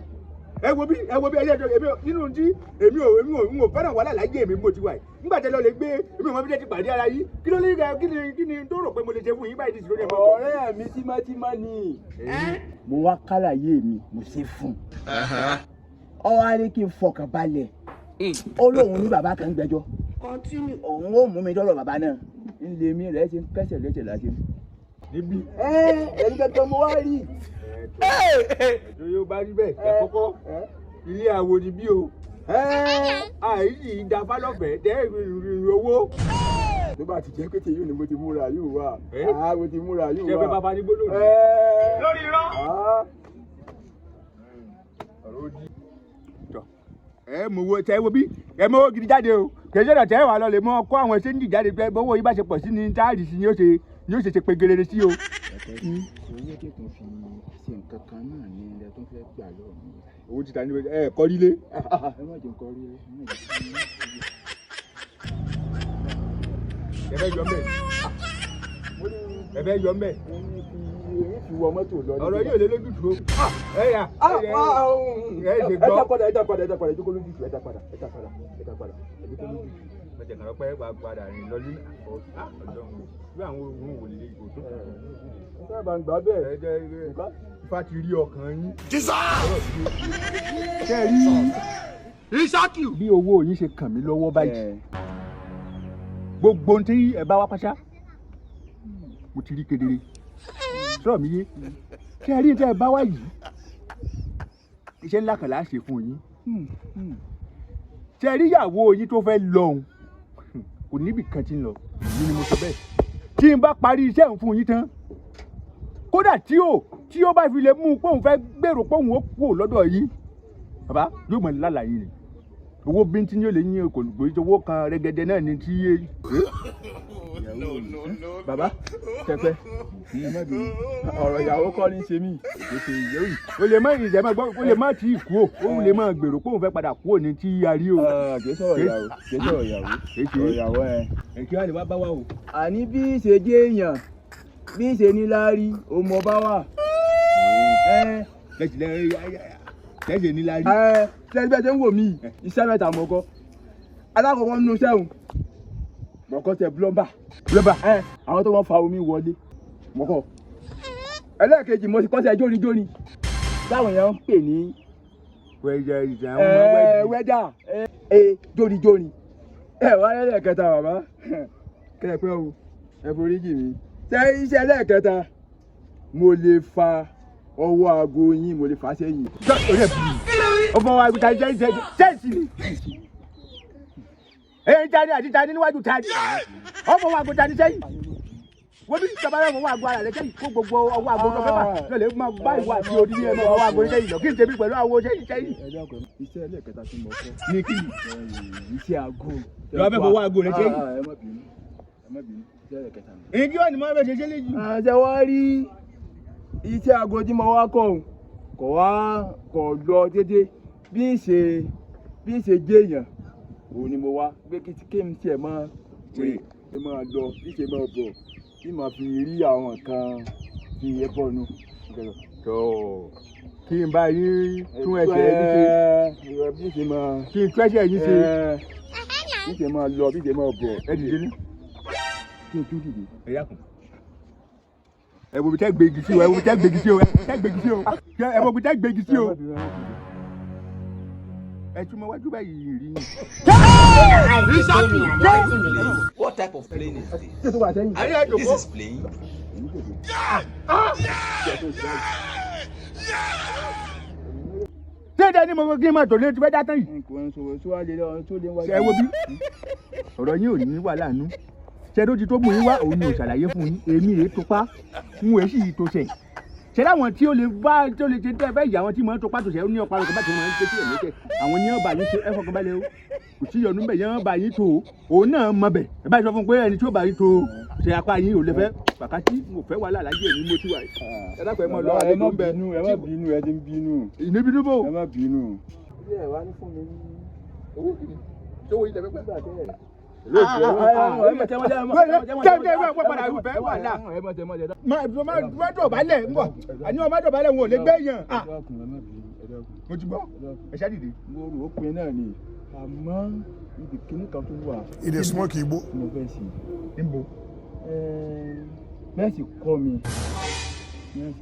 Ẹ wo bí ẹ wo bí ẹyẹ èmi nínú tí èmi ò èmi ò n ò fẹ́ràn wàhálà láyé mi mo ti wà yìí. Nígbà tẹ lọ lè gbé èmi ò mọ bí tẹ ti pàdé ara yìí. Kí ló lè kí ni tó rò pé mo lè ṣe fún yín báyìí nísìnyí lórí ẹ̀ mọ́. Ọ̀rẹ́ mi tímọ́tímọ́ ni. Mo wá kálàyé mi mo ṣe fún un. Ó wá ní kí n fọkàn balẹ̀. Ó lóun ní bàbá kan gbẹ́jọ́. Òun ó mú mi dọ́rọ̀ bàbá náà. Ńlẹ̀ mi rẹ̀ ṣe ń kẹ́sẹ̀ lẹ́sẹ̀ láti. Níbí. Ẹni kankan mo wá rí. Ẹ̀jọ̀ yóò bá rí bẹ́ẹ̀ ẹ̀ kọ́kọ́ ilé àwo ni bí o. Àìsí ìdáfá lọ́fẹ̀ẹ́ tẹ́ ìrìn owó. Tó bá ti jẹ́ pé tèyí ni mo ti múra yóò wá. Àá mo ti múra yóò wá. Ṣé ẹ fẹ́ bàbá ní gbólóhùn? Lórí irọ́. Ọ̀rọ̀ ó di. Ẹ mú owó tẹ wo bí ẹ mú owó gidi jáde o. Kì í ṣe tẹ wà lọ lè mọ kó àwọn ṣéǹjì jáde pé bówó yìí bá ṣe pọ̀ sí ni táàrí sí ni ó ṣe ni ó ṣe ṣe pegelere sí o. Owó tí kò fi ṣe nǹkan kan náà ni ilẹ̀ tó fẹ́ gbà lọ́wọ́ mi. Owó ti ta ní ẹ kọ́ lílé. Ẹ má jẹ́ nǹkan rí ẹ má jẹ́ nǹkan rí. Ẹ fẹ́ yọ mbẹ́. Ẹ fẹ́ yọ mbẹ́. Èmi fi wọ mọ́tò lọ. Ọ̀rọ̀ yóò lé lójútùú o. Ẹ yà ẹ ṣe Ẹ gbọ́. dá padà ẹ dá padà ẹ dá padà ẹ jókòó lójútùú ẹ dá padà ẹ dá padà ẹ dá padà ẹ jókòó lójútùú. Mẹ̀tẹ̀ kàn lọ́pẹ́ wà padà rìn lọ ní ọ̀dọ́ bí àwọn ohun wò lè kò tó. Ẹ sábà ń gbà bẹ́ẹ̀. Ẹ jẹ́ Ifá ti rí ọkàn yín. Ṣé rí Isaki. Bí owó yín ṣe kàn mí lọ́wọ́ báyìí. Gbogbo ohun tí ẹ bá wá pàṣá mo ti rí kedere. Sọ̀rọ̀ mi yé. Ṣé ẹ rí tẹ́ ẹ bá wá yìí? Iṣẹ́ ńlá kan là á ṣe fún yín. Ṣé ẹ rí ìyàwó yín tó fẹ́ lọ́hùn? Kò níbì kan tí ń lọ. Èmi ni mo sọ bẹ́ẹ̀. Tí n bá parí iṣẹ́ òun fún yín tán, Kódà tí ó bá fi lè mú un pé òun fẹ́ gbèrò pé òun ó kú lọ́dọ̀ yín, bàbá yóò mọ̀ lálàá yín ni. Owó bíntín yóò lè yín, kò gbé owó kan rẹ́gẹ́dẹ́ náà ní tí yé. Bàbá kẹpẹ, ẹ má bínú, ọ̀rọ̀ ìyàwó kọ́ ní ṣe mí. O lè má ìjẹ́ máa gbọ́, o lè má tí ì kú o, òun lè má gbèrò pé òun fẹ́ padà kú òní tí a rí o. Kì í sọ̀rọ̀ ìyàwó, kì í sọ̀rọ̀ ìyàwó, ọ̀rọ̀ ìyàwó ẹ. Kí wàá lè wá bá wa o. Àní bí ṣe jẹ́ èèyàn, bí ṣe ní láárí, o mọ bá wà. Lẹ́sìn ní láárí. Ṣé bẹ́ẹ̀ ṣe ń wò mí, iṣẹ́ mẹ́ta mọ̀ kọ́. Alákọ̀ọ́kọ́ nínú iṣẹ́ òun, mọ̀kọ́ tẹ plumber. Plumber. Àwọn tó wọ́n fa omi wọlé mọ̀kọ́. Ẹlẹ́ẹ̀kejì, mo ti kọ́ṣẹ́ jórinjórin táwọn èèyàn ń pè ní wẹ́dà jórinjórin. Ẹ wá lẹ́lẹ́kẹta, bàbá kẹ́ẹ̀pẹ́ o, ẹ foríjì mi. Ṣé iṣẹ́ ẹlẹ́ẹ̀kẹta, mo lè fa ọwọ́ aago yín, mo lè fà á sẹ́yìn. Ọmọ wa ta jẹ́ sẹ́ẹ̀sì ni èyí tani àti tani níwájú tani ọmọ wa aago tani sẹ́yìn. Wọ́n bí ìjọba rẹ̀ wọ́n aago ara rẹ̀ sẹ́yìn, kó gbogbo ọwọ́ aago tó fẹ́ fà lọ́lẹ̀ máa bá ìwà àti orí ní ẹ̀ máa ọwọ́ aago sẹ́yìn lọ kí n tẹ̀mí pẹ̀lú àwo sẹ́yìn sẹ́yìn. Iṣẹ́ ẹlẹ́ẹ̀kẹta tí mo kọ́ ní kí ni? Iṣẹ́ aago. Lọ́wọ́ fẹ́ fọwọ́ aago rẹ̀ sẹ́yìn. Ẹ má bínú, ẹ má bínú, iṣẹ́ ẹlẹ́ẹ̀kẹta ni. Èyí kí wọ́n ní máa bẹ̀ ṣe ṣe léyìí. Ṣe wá rí iṣẹ́ aago tí mo wá kọ́ òun kò wá kò lọ déédéé, bí ṣe jẹ́ èèyàn òun ni mo wá pé kí n tiẹ̀ máa ṣe máa lọ, bí ṣe máa bọ̀, bí màá fi rí àwọn nǹkan fi ẹ bọ̀ nù. Tó kí n bá yín tún ẹsẹ̀ yín ṣe. Bí ṣe máa Kí n tún ẹsẹ̀ yín ṣe. Bí ṣe máa lọ, bí ṣe máa bọ̀. Ẹ dìde ní. Kí n tún dìde. Ẹ dákun, ẹ wo bí tẹ́ gbégi sí o, ẹ wo bí tẹ́ gbégi sí o, tẹ́ gbégi sí o, ẹ wo bí tẹ́ gbégi sí o. Ẹ tún mọ wájú báyìí rí. What type of plane is this? Ṣé tó wà sẹ́yìn? This is plane. Ṣé ìdá ni mo kí n máa tò lé tí fẹ́ dá tán yìí? Nǹkan ṣòwò tó wà lé lọ tó lé wájú. Ṣé ẹ wo bí ọ̀rọ̀ yín ò ní wà láàánú? Ṣé tó ti tó mú yín wá, òun ni ò ṣàlàyé fún yín. Èmi rèé topá ń wèé sì tó ṣẹ̀. Ṣé láwọn tí ó lè bá tó lè ṣe tẹ́ fẹ́ yìí, àwọn tí mò ń topá tó ṣẹ̀, ó ní ọ̀pá lọ́kọ̀ bá ti mọ̀ ń ṣe sí ẹ̀mí tẹ̀. Àwọn ní ọba yín ṣe, ẹ fọkàn balẹ̀ o. Kò sí ìyọnu bẹ̀ yẹn, ọba yín tó òun náà mọ bẹ̀. Ẹ bá sọ fún un pé ẹni tí ó bá yín tó ṣe apá yín ò lè fẹ́ pàkátí. Mo fẹ́ wàhálà láyé mi, mo ti wà. Ẹ dákun, ẹ mọ lọ. Ẹ Àlejò má ń bẹ. bínú, ẹ má bínú, ẹ ti ń bínú. Ìníbínú bò. Ẹ má bínú. Ilé ẹ̀ wá ní fún mi ní. Owó kìíní tó wọ ilẹ̀ pẹ́pẹ́. Má dọ̀bálẹ̀ ń bọ̀, àní wọn má dọ̀bálẹ̀, wọn ò lè gbé yàn. Mo ti gbọ́, ẹ ṣá dìde. Mo rò ó pin náà ni, àmọ́ ibi kíní kan tó wà. He dey smoke igbo. Mo fẹ́ sí. Níbo? Bẹ́ẹ̀ sì kọ́ mi bí wọ́n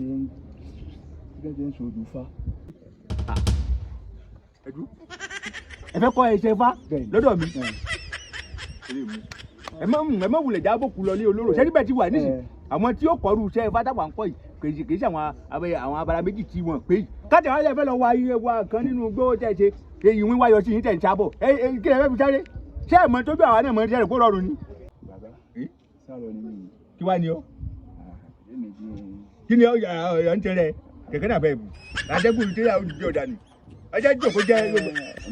ṣe ń ṣojú fa. Ẹ fẹ́ kọ́ ẹsẹ̀ fa lọ́dọ̀ mi? Ẹ má wulẹ̀ jábọ̀ kú lọ ní olóró. Ṣé níbẹ̀ ti wà nísìn, àwọn tí ó kọ́rù iṣẹ́ ifá táwọn ń kọ́ yìí, kì í ṣe àwọn abala méjì tí wọ́n pé yìí kájà wọn lè fẹ́ lọ wá iye wa kan nínú gbó tẹ̀ ṣe èyí wíwá yọ sí yín tẹ̀ ń sábọ̀. Ẹ ẹ, kí lẹ fẹ́ fi sáré? Ṣé ẹ̀ mọ tójú àwa náà mọ ṣe kó rọrùn ni? Bàbá, sálọ ni mí. Kí wá ni ọ? Èmi di. Kí ni ọ ń tẹrẹ kẹ̀kẹ́ náà bẹ́ẹ̀ bù àtẹ́gùn tí yà ó di ọ̀dà ni ọjọ́ ìjòkó jẹ́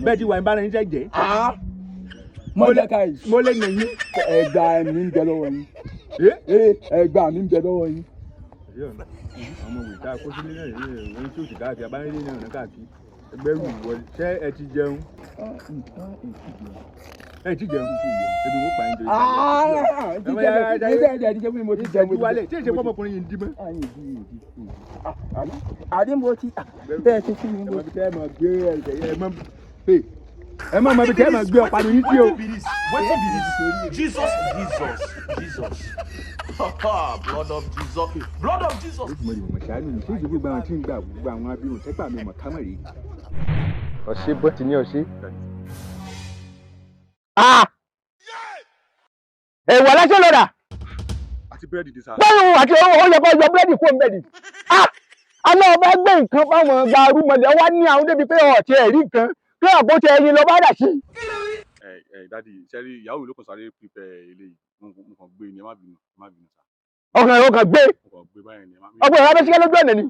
bẹ́ẹ̀ ti wà ní bára yín sẹ́ jẹ́. Mọ́dékáì. Mo lè nà yín. Ẹgbà mi ń bẹ lọ́wọ́ yín. Ẹgbà mi ń bẹ lọ́wọ́ yín. Ọmọ wìtá kó sílé náà yìí, òun tí ó sì káàkiri abáyé náà ní káàkiri ẹgbẹ́ rù wọlé. Ṣé ẹ ti jẹun? Ẹ ti jẹun, ebi mo pa yín jẹ. Wálé tí èsè pọ́pọ́kùnrin yìí ń dí mọ́. Àdé mo ti bẹ́ẹ̀ ṣe fún mi. Ẹ mọ bí tẹ́ ẹ mọ gbé ẹ mọ ẹ mọ mọ bí tẹ́ ẹ mọ gbé ọ̀pá yín sí o. Wetin be this? Jesus, Jesus, Jesus. Blood of Jesus. Blood of Jesus. Mo lè mọ̀ ṣáánú mi ṣé ìṣe gbogbo àwọn tí ń gbà gbogbo àwọn abirùn tẹ́pà mi mọ̀ kámọ̀ rí. Ọ̀ṣẹ́ bó ti ní ọ̀ṣẹ́. Ẹ̀wà lásán lọ́dà. Àti búrẹ́dì dé sá. Báwo àti owó yẹ kó yọ búrẹ́dì kó ń bẹ̀dì. Àná ọba gbé nǹkan fáwọn gba arúmọlẹ̀ wá ní àwọn débi pé ọ̀tí ẹ̀ rí nǹkan kí ọ̀pọ̀ tẹ ẹyin lọ bá dà sí. Ẹ ẹ daddy, sẹ́rí ìyàwó mi ló kàn sáré prepare eléyìí, mo kàn gbé ni, ẹ má bínú, ẹ má bínú sá. Ọkàn rẹ̀ ọkàn gbé. Ọgbọ́n ìyá abẹ́síkẹ́ lójú ọ̀nà ni.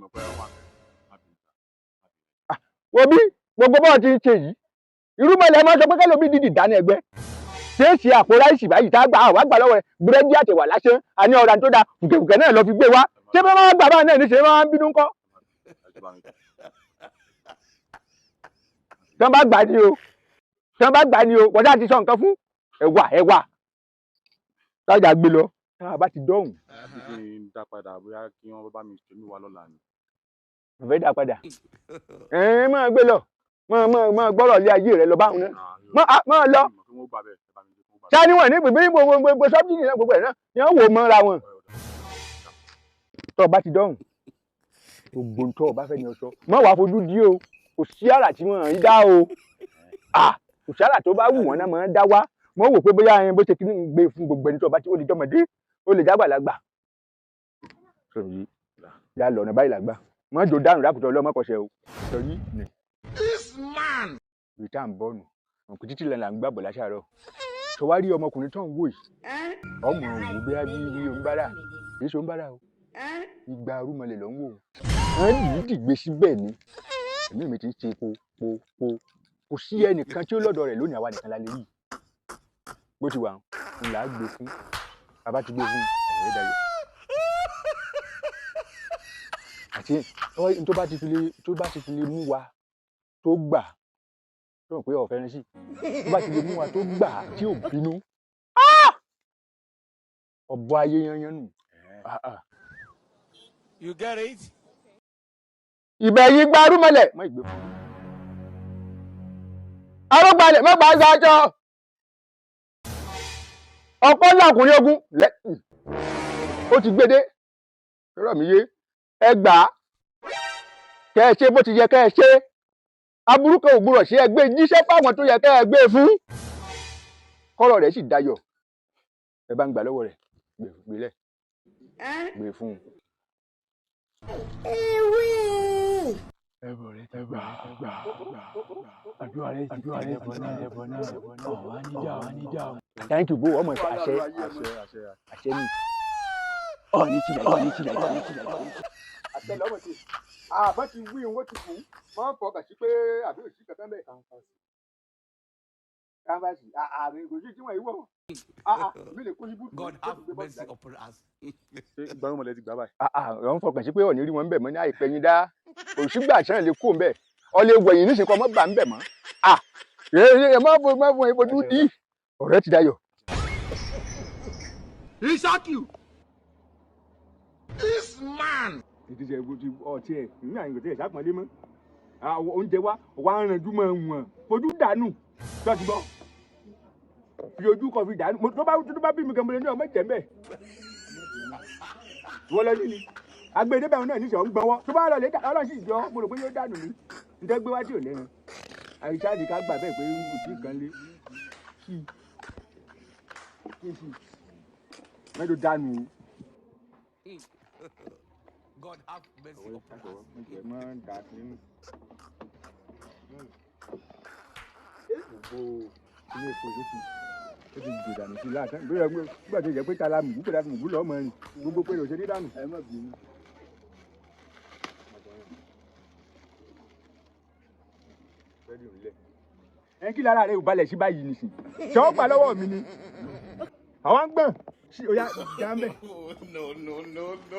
Wo bí gbogbo bọ́ọ̀ ti ń ṣe yìí. Irúmọlẹ̀ máa ń sọ pé kẹ́lòmíì dídì dání ẹgbẹ́. Ṣé é ṣe àpò ráìsì báyìí tá a gbà àwọn àgbà lọ́wọ́ rẹ̀ búrẹ́dì àtẹ̀wà lásán àní ọ̀rà tó da fùkẹ̀fùkẹ̀ náà lọ fi gbé wá. Ṣé bí wọ́n gbà báà náà ní ṣe máa ń bínú ńkọ́? Tí wọ́n bá gbà ní o, tí wọ́n bá gbà ní o, wọ́n dá ti sọ nǹkan fún ẹ̀wà ẹ̀wà. Tájà gbé lọ, tá a bá ti dọ́hùn. Kí n dá padà bóyá kí wọ́n bá mi ṣe mí wá lọ́la ni. Mo fẹ́ dá padà. Ẹ máa gbé lọ, máa gbọ́rọ̀ lé ayé rẹ lọ báwọn náà. Máa lọ. Ṣá níwọ̀n ní gbogbo gbogbo sọ́bìnì náà gbogbo ẹ̀ náà ni wọ́n wò mọ́ra wọn. Tọ́ ọ bá ti dọ́hùn, gbogbo tó o bá fẹ́ ni ọ sọ. Má wàá fojú di o, kò sí àrà tí wọ́n ń dá o. Kò sí àrà tó bá wù wọ́n náà máa ń dá wá. Mo wò pé bóyá ẹyin bó ṣe kí ní gbé fún gbogbo ẹni tó bá ti ó lè jọmọdé, ó lè jágbàlagbà. Sọ̀rọ̀ yìí, yà lọ̀nà báyìí làgbà. Má jò dànù dákùtọ̀ ọlọ́mọkọ̀ṣẹ́ o. Sọ̀rọ̀ yìí nì. This man. Ibi tá à ń bọ̀ nù, òkú títí lẹ́nu là ń gbàbọ̀ láṣàárọ̀. Sọ wá rí ọmọkùnrin tó ń wò yìí. Ọmọ òwò bí bí oníbàárà, kì í ṣe oníbàárà o. Igba arúmọlẹ̀ ló ń wò. Wọ́n dìídì gbé síbẹ̀ ni. Ẹ̀mí mi ti ń ṣe po po po. Kò sí ẹnìkan tí ó lọ́dọ̀ rẹ̀ lónìí, àwa nìkan la lè rí. Bó ti wà ń là á gbé fún. Bàbá ti gbé fún ọ̀rẹ́ dayọ̀. Àti tó bá ti fi lè tó bá ti fi lè mú wa tó gbà tó rò pé ọ̀fẹ́ rẹ sí tó bá ti lè mú wa tó gbà tí ò bínú. Ọ̀bọ ayé yanyan nù. You get it? Ìbẹ̀ yìí gba arúmọlẹ̀ mọ́ ìgbé fún. Arógbalẹ̀ mọ́ gbàgbà aṣọ. Ọ̀pọ̀ ńlá ọkùnrin ogun lẹ́ ó ti gbédé. Rọ̀ mí yé ẹ gbà á. Kẹ́ ẹ ṣe bó ti yẹ kẹ́ ẹ ṣe. Aburú kan ò gbúdọ̀ ṣe ẹ gbé jíṣẹ́ fáwọn tó yẹ kẹ́ ẹ gbé fún. Kọ́rọ̀ rẹ̀ sì dayọ̀. Ẹ bá ń gbà lọ́wọ́ rẹ̀ gbélẹ̀ gbé fún un. Thank you, bro. Ọmọ àṣẹ àṣẹ ni. Ọ̀ọ́ni tilẹ̀ ọ̀ọ́ni tilẹ̀ ọ̀ọ́ni tilẹ̀. Àṣẹ lọ́mọ ti àbọ̀ ti wí owó ti kù máa ń fọkàn sí pé àbí òsì kankan bẹ́ẹ̀. Kánfàsì àmì kò sí tí wọ́n yìí wọ̀. Mi lè kó sí búùtù. God have mercy upon us. Ṣé gbárùmọ̀lẹ̀ ti gbà báyìí? Àwọn fọkàn sí pé ọ̀ní rí wọn ń bẹ̀ mọ́ ní àìpẹ́ yín dá. Òṣùgbà sẹ́yìn lè kó ń bẹ̀. Ọ lè wẹ̀yìn níṣẹ́ kọ́ mọ́ bà ń bẹ̀ mọ́. Ẹ má fún ìfojú dí. Ọ̀rẹ́ ti dayọ̀. Isaki. This man. Ètò ìṣe ọtí ẹ̀ ní àyìnbó tí ẹ̀ ṣàpọ̀nlé mọ́. Àwọn oúnjẹ wa wà á ranjú mọ́ wọn. Fojú dànù. Tọ́sí bọ́. Fi ojú kan fi dànù. Tó bá bí mi gan mo lè ní ọmọ ìjẹ́ mbẹ́. Wọ́n lọ níní. Agbèdébẹ̀ náà níṣẹ́ ń gbọ́wọ́. Tó bá lọ lè dà ọlọ́run sì jọ mo rò pé yóò dànù mí. Ǹjẹ́ gbé wá tí ò lẹ́nu. Àyíṣà ni ká gbà bẹ́ẹ̀ pé kò tí ì kan lé. Kí kí mẹ́jọ dànù o. God have mercy upon us. Ilé epo ló ti ó ti jò dànù sí i láàtán bí wọ́n gbà tó jẹ́ pé tala mùgú pẹ̀lú mùgú lọ́mọ rìn gbogbo pé òṣèré dànù. Ẹ má bínú. Ẹ kí lára rẹ ò balẹ̀ sí báyìí nìsín ṣé wọ́n gbà lọ́wọ́ mi ni àwọn ń gbọ̀n sí oya já ń bẹ̀. No, no, no, no.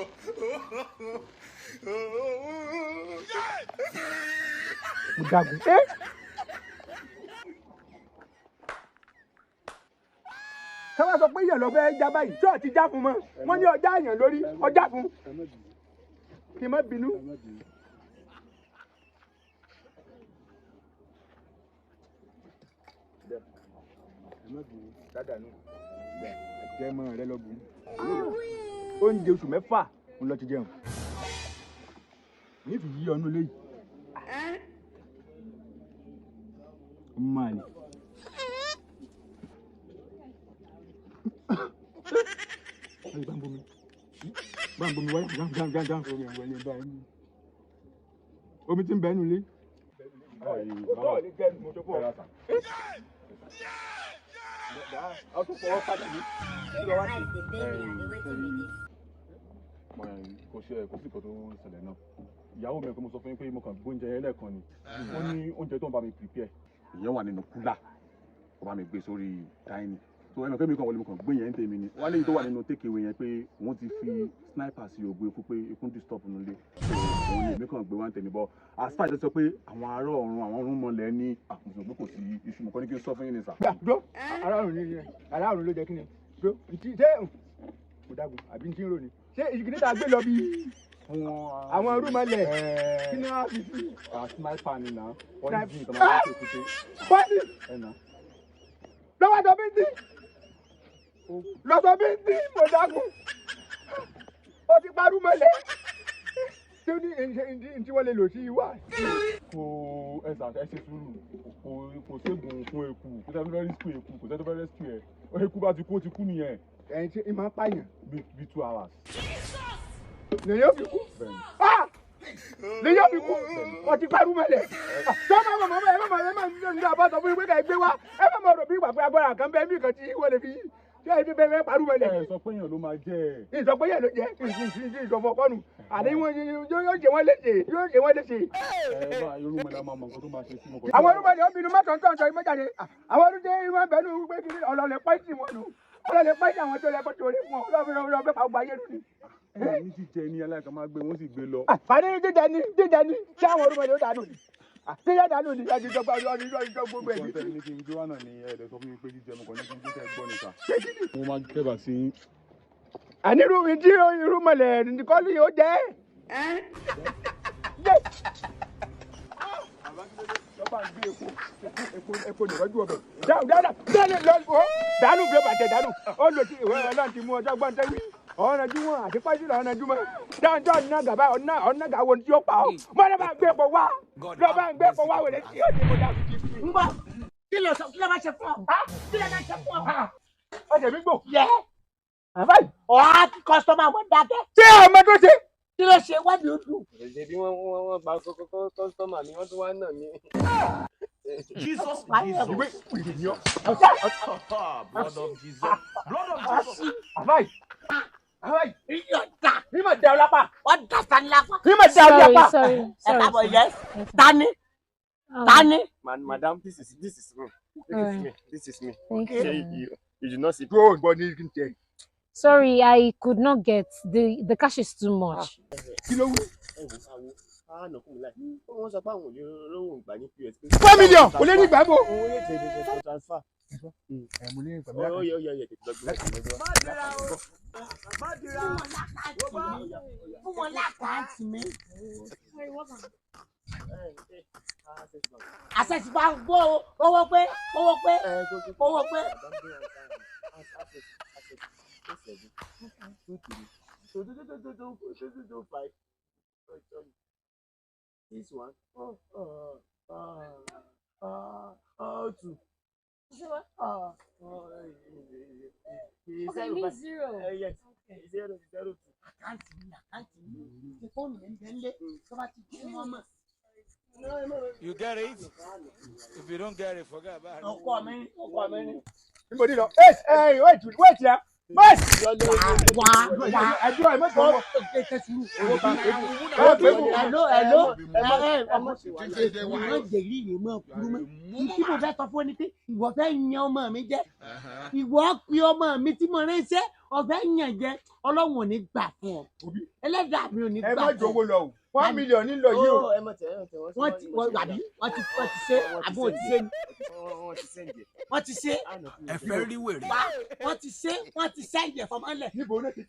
Mo jagun. Ẹ ká wá sọ pé èèyàn lọ fẹ́ já báyìí tí ò ti já fún mọ́ wọ́n ní ọjà èèyàn lórí ọjà fún kí n má bínú. Àjẹmọ́ rẹ lọ bùn. Oúnjẹ oṣù mẹ́fà ń lọ ti jẹun. Ní fi yí ọnú léyìí. Ó máa lè. Bá ń bomi. Bá ń bomi wáyà gán gán gán. Omi wọlé báyìí. Omi ti ń bẹ nínú ilé. Ṣé na eyes dey pain me abi wetin be this? Kò ṣe kò sí nǹkan tó ṣẹlẹ̀ náà. Ìyàwó mi kò, mo sọ fún yín pé mo kàn gbóúnjẹ yẹn lẹ́ẹ̀kan ni. Ó ní oúnjẹ tó ń bá mi prepare. Ìyẹn wà nínú cooler. Ó bá mi gbé sórí dining. So ẹnu kẹ́mi kan wọlé, mo kàn gbé yẹn ń tèmi ni. Wọ́n á léyìí tó wà nínú take away yẹn pé wọ́n ti fi sniper sí ògùn eku pé eku ń disturb nílé. Òun ni èmi kàn gbé wá ń tèmi bọ́. As far as sọ pé àwọn ará ọ̀run, àwọn ọ̀run mọ̀lẹ́ ní àkùnfin pé kò sí iṣu, mo kọ́ ní kí n sọ fún yín ni sà. Gbà dúró, aráàlú ni aráàlú ló jẹ kí ni dúró ntí ṣé kò dágun àbí ntí ń rò ni ṣé ìgbìnrin tá a gbé lọ bí àwọn rúmọlẹ̀ kí ni wọ́n fi sí. Sniper ni na wọ́n jí nǹkan máa ń ṣe kúté. Pọ́ọ̀lì lọ́wọ́ sọ bí ń tí lọ́sọ bí ń tí mo dágun ó ti pa rúmọlẹ̀ tí ó ní ntí wọ́n lè lò sí wá. Kò ẹ sà, ẹ ṣe sùúrù, kò ségun fún eku, kò sẹ́ni tó fẹ́ rescue eku, kò sẹ́ni tó fẹ́ rescue ẹ. Eku bá ti kú, ó ti kú nìyẹn. Ẹ̀yin tí ì máa ń pààyàn. Bí 2 hours. Lèyìn ó fi kú, lèyìn ó fi kú. Wọ́n ti parú mọ́lẹ̀ sọ́mọ́ mọ̀mọ́ ẹ má ẹ má ní abọ́ sọ fún mi pé ká ẹ gbé wá. Ẹ má mọ̀ rò bí ìgbà pé agbára kan bẹ́ẹ̀ mí kan tí wọ́n lè fi ṣé ẹ fi bẹ́ẹ̀ bẹ́ẹ̀ parú mọ́lẹ̀. Ẹ sọ pé èèyàn ló máa jẹ ẹ. Ìsọ pé yẹn ló jẹ ìsọfọ kọ́nu àní wọn yóò ṣe wọ́n léṣe, yóò ṣe wọ́n léṣe. Ẹ bá irúmọlẹ̀ máa mọ nǹkan tó máa ṣe sí mo kọ. Àwọn irúmọlẹ̀ obìnrin mọ́tò ń tọ̀ ń mọ́jáde àwọn irúdé wọn bẹ̀rù wípé kí ọlọ́lẹ̀ pọ́ìsì wọn nù, ọlọ́lẹ̀ pọ́ìsì àwọn tó lẹ́kọ̀ọ́ tó rí fún ọ lọ́fẹ̀ẹ́ pa ọgbà ayé lù ní. Ẹ ní jíjẹ ní aláìkan máa gbé wọn sì gbé lọ. Àfààní jíjẹ ní jíjẹ ní ṣé àwọn irúmọlẹ̀ ó dànù ni jíjẹ dànù ni ẹni tó gba ọdún ọdún tó gbogbo ẹ̀. Nǹkan tẹ́lẹ̀ ní kí n gbé wá náà ni ẹ lè sọ fún mi pé jíjẹ mo kàn ní kí n gbé kẹ́ gbọ́ nìta. Mo máa kẹ́bà sí yín. Ànírú tí irúmọlẹ̀ nìkan ni ó jẹ́. Lọ́ba ń gbé epo epo epo nìwájú ọbẹ̀. Dáhùn dáhùn dáhùn lọ dànù bí ó bàjẹ́ dànù ó lò sí ìwé ọlọ́run ti mú ọjọ́ gbọ́n tẹ́wí ọ̀nà júmọ̀ àti pàṣílẹ̀ ọ̀nà júmọ̀ dáhùn dáhùn náà gàba ọ̀nà ọ̀nà gàwọ́ tí ó pa ọ́ mọ́ lọ́ba ń gbé epo wá, lọ́ba ń gbé epo wá wẹ̀rẹ̀ tí ó ti mú dànù. Ń bọ̀, kí ló sọ? Kí ló máa ṣe fún ọ? Kí ló máa ṣe fún ọ? Ọjà mi gbò. Yẹ Àbáyé. Ọ̀há kí customer wọn dákẹ́. Ṣé ọmọ tó ṣe? Kí ló ṣe? Wádìí ó dùn. Ṣebí wọ́n gba customer mi, wọ́n tún wá nà mí. Jesus, Ìwé ìwé ni ọ. Blood of Jesus. Blood of Jesus. Àbáyé. Àbáyé. Iyọ̀ dà. Ìmọ̀ dẹ ọ lápá. Wọ́n dà sani lápá. Ìmọ̀ dẹ ọ lápá. Sorry, Ẹ sorry. káàbọ̀, yes. Tani tani. Madam, this is me. This is me. This is me. Thank Ṣé you. you did not see? Dúró ìgbọ́ ní kí n tẹ. Sorry, I could not get the cash is too much. Kí ló wí? Ẹ wò àwo àánà fún mi láì. Wọ́n sọ pé àwọn ò lè rówó ìgbà ní POS. 4 million kò lè ní ìgbà bò. Owó yóò tẹ̀ ẹ́ transfer. Ẹ mo ní ìgbà Ó yẹ ó yẹ ó yẹ tètè lọ gbé. Fún wọn lákàntì mi. Access Bank gbọ́ o, owó pé, owó pé, owó pé. This one, oh, two. Okay, means zero. Yes, zero, zero, two. Account mi, account mi, ṣe fóònù mi ń bẹ ńlé tó bá ti jí wọn mọ̀. You get it? If you don't get it, forget about it. Ọkọ mi, ọkọ mi ni. Níbo ni lọ? Ẹ ẹ wait wait ya. Wait. Wá wá. Ẹjọ́ ẹ mọ̀jọ́ wọ. Hello, hello, ẹ ẹ ọmọ ìwọ jẹ̀rí rè mọ́ kúrú mọ́. Tí mo fẹ́ sọ fún ọ ni pé ìwọ fẹ́ yan ọmọ mi jẹ, ìwọ pe ọmọ mi tí mo ránṣẹ́, ọ̀fẹ́ yàn jẹ. Ọlọ́run ò ní gbà fún ọ, ẹlẹ́dàá mi ò ní Ẹ gbà má fún ọ. jowó lọ o. 1 million ní lọ yìí o. Ẹ mọ̀ tẹ̀ ẹ mọ̀ tẹ̀ Wọ́n ti wọ́n àbí wọ́n ti ṣe àbí wọ́n ti ṣe ni? Wọ́n ti send ẹ̀. Wọ́n ti ṣe. Ẹ fẹ́ rí wèrè. Wá, wọ́n ti ṣe, wọ́n ti ṣe ìyẹ̀fọ́mọ́lẹ̀. Níbo ló ti?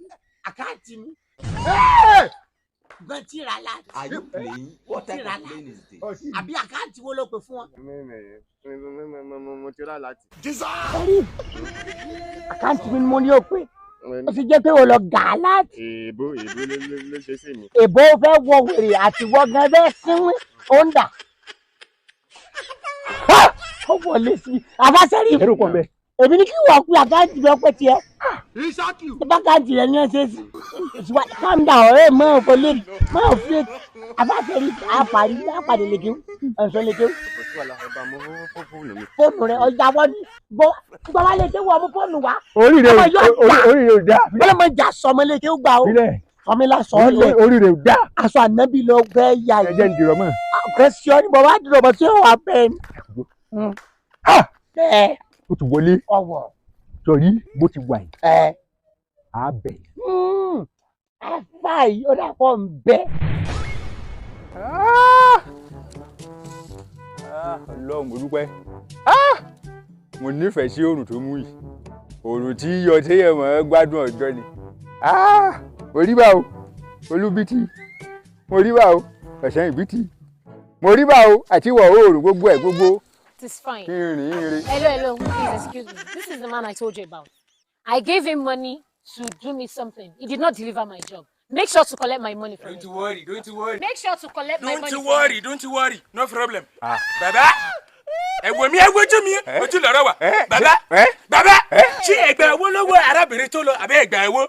Account mi. Gan tí ra la. Are you playing? What type Tí ra of la. playing is this? Àbí account wo ló pè fún wọn? Mo ti rà láti. Account mi ni mo ní o pé ó sì jẹ́ pé o lọ gà á láti. Èèbó èèbó ló ṣe sí mi. Èbó fẹ́ wọ wèrè àti wọ gan fẹ́ sínwín ó ń dà. Ó wọlé sí i àbáṣẹ́rì. Ẹrù pọ̀ mbẹ́. Èmi ní kí wọ́n pe account mi ọpẹ́ tiẹ̀. Bákàntì rẹ̀ ní ẹ ṣe sí. Calm down ọ̀rẹ́ mọ́ òfò lè mọ́ òfin àbáṣẹ́rì àpàrí àpàdé lèkéwù ẹ̀sọ́ lèkéwù. Kò sí wàhálà, ẹ bá mú fóònù mi. Fóònù rẹ̀ ọjà wọ́n ní gbọ́ gbọ́ wá lè kéwù ọmú fóònù wá. Orí rẹ̀ Ọmọ yóò orí rẹ̀ ò dá. Ọlọ́mọ ìjà sọmọ lè kéwù gbà o. Bílẹ̀. Fọmílà sọ́ọ̀lẹ̀. Orí rẹ̀ dá. Aṣọ ànábì ló fẹ́ yà yìí. Ẹ jẹ́ ń dìrọ̀ mọ́. Kẹsíọ́ ni mo bá dìrọ̀ mọ́ tí ó wà bẹ́ẹ̀ ni. Bẹ́ẹ̀. Ó ti wọlé. Ọwọ́. Sọ̀rí bó ti wà yìí. Ẹ. A bẹ̀. Afa yìí ó dàpọ̀ ń bẹ́. Ọlọ́run mo dúpẹ́. Mo nífẹ̀ẹ́ sí oòrùn tó mú yìí. Oòrùn tí yọ téèyàn mọ̀ ẹ́ gbádùn ọjọ́ ni. Mo rí bá o, olúbítì. Mo rí bá o, ọ̀sán ìbítì. Mo rí bá o, àti ìwọ̀ oòrùn gbogbo ẹ̀ gbogbo. It is fine. Kí n rìn ín re. Hello, hello. Please excuse me. This is the man I told you about. I gave him money to do me something. He did not deliver my job. Make sure to collect my money from him. Don't worry, don't worry. Make sure to collect my Don't money. worry, don't worry. No problem. Bàbá, ẹ wò mí, ẹ wojú mi, ojú lọ̀rọ̀ wà. Bàbá, bàbá, ṣé ẹgbẹ́ owó lọ́wọ́ arábìnrin tó lọ àbẹ́ ẹgbẹ́ owó?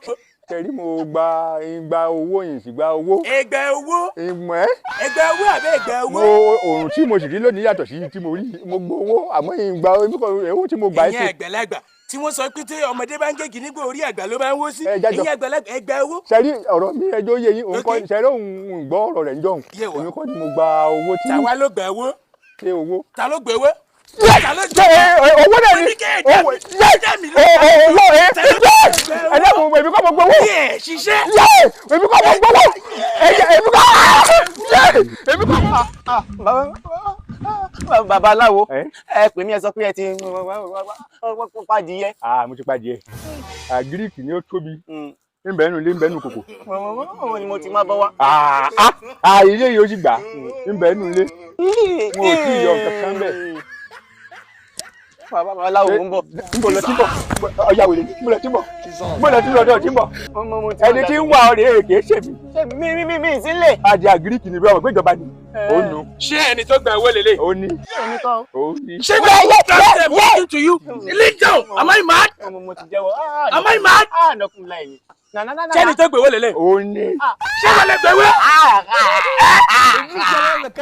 Tẹ̀rí mo gba igba owó yìí sì gba owó. Ẹgbẹ́ owó. Ìmọ̀ ẹ́. Ẹgbẹ́ owó àbẹ́ ẹgbẹ́ owó. Mo òrùn tí mo sì rí lónìí yàtọ̀ sí tí mo rí. Mo gbọ́ owó àmọ́ ìgbà owó tí mo gbà Ẹ̀yin àgbàlagbà tí wọ́n sọ pé tí ọmọdé bá ń gé gínígbò orí àgbà ló máa ń wó sí. Ẹ̀yin àgbàlagbà ẹgbẹ́ owó. Sẹ́rí ọ̀rọ̀ mi ẹjọ́ yé yín, òun kọ́ sẹ́rí òun gbọ́ ọ̀rọ̀ rẹ̀ ń jọ̀hún. Èmi kọ́ ni mo gba owó tí. Tàwa ló gbà owó. Ṣé owó? Ta ló gbà owó? Owó náà ni owó owó ẹ ẹdẹ́kun èmi kọ́ mo gbowó èmi kọ́ mo gbowó èmi kọ́ èmi kọ́. Babaláwo ẹ pè mí ẹ sọ pé ẹ ti padìyẹ. Mo ti padìyẹ gíríkì ni ó tóbi nbẹnu ilé nbẹnu kòkò. Òun ni mo ti máa bọ́ wá. Ilé yìí ó sì gbà nbẹnu ilé wọn ò tí ì yọ nǹkan kan bẹ́ẹ̀. Babaláwo ń bọ̀. Ń bọ̀ lọ tí ń bọ̀ ọ̀yà wèrè ń bọ̀ lọ tí ń bọ̀ ń bọ̀ lọ tí ń lọ tí ń bọ̀ ẹni tí ń wá ọ̀rẹ́ èké ṣe mí. Mi mi sílẹ̀. Adìẹ àgíríkì ni bí ọmọ péjọba ni ó nu. Ṣé ẹni tó gba owó lélẹ̀? Ó ní. Ó ní. Ṣé gba owó I'm talking to you? Lean down. Am I mad? Mo ti jẹ́wọ́. Am I mad? Ṣé ẹni tó gbé owó lélẹ̀? Ó ní. Ṣé wọ́n lè gbé owó?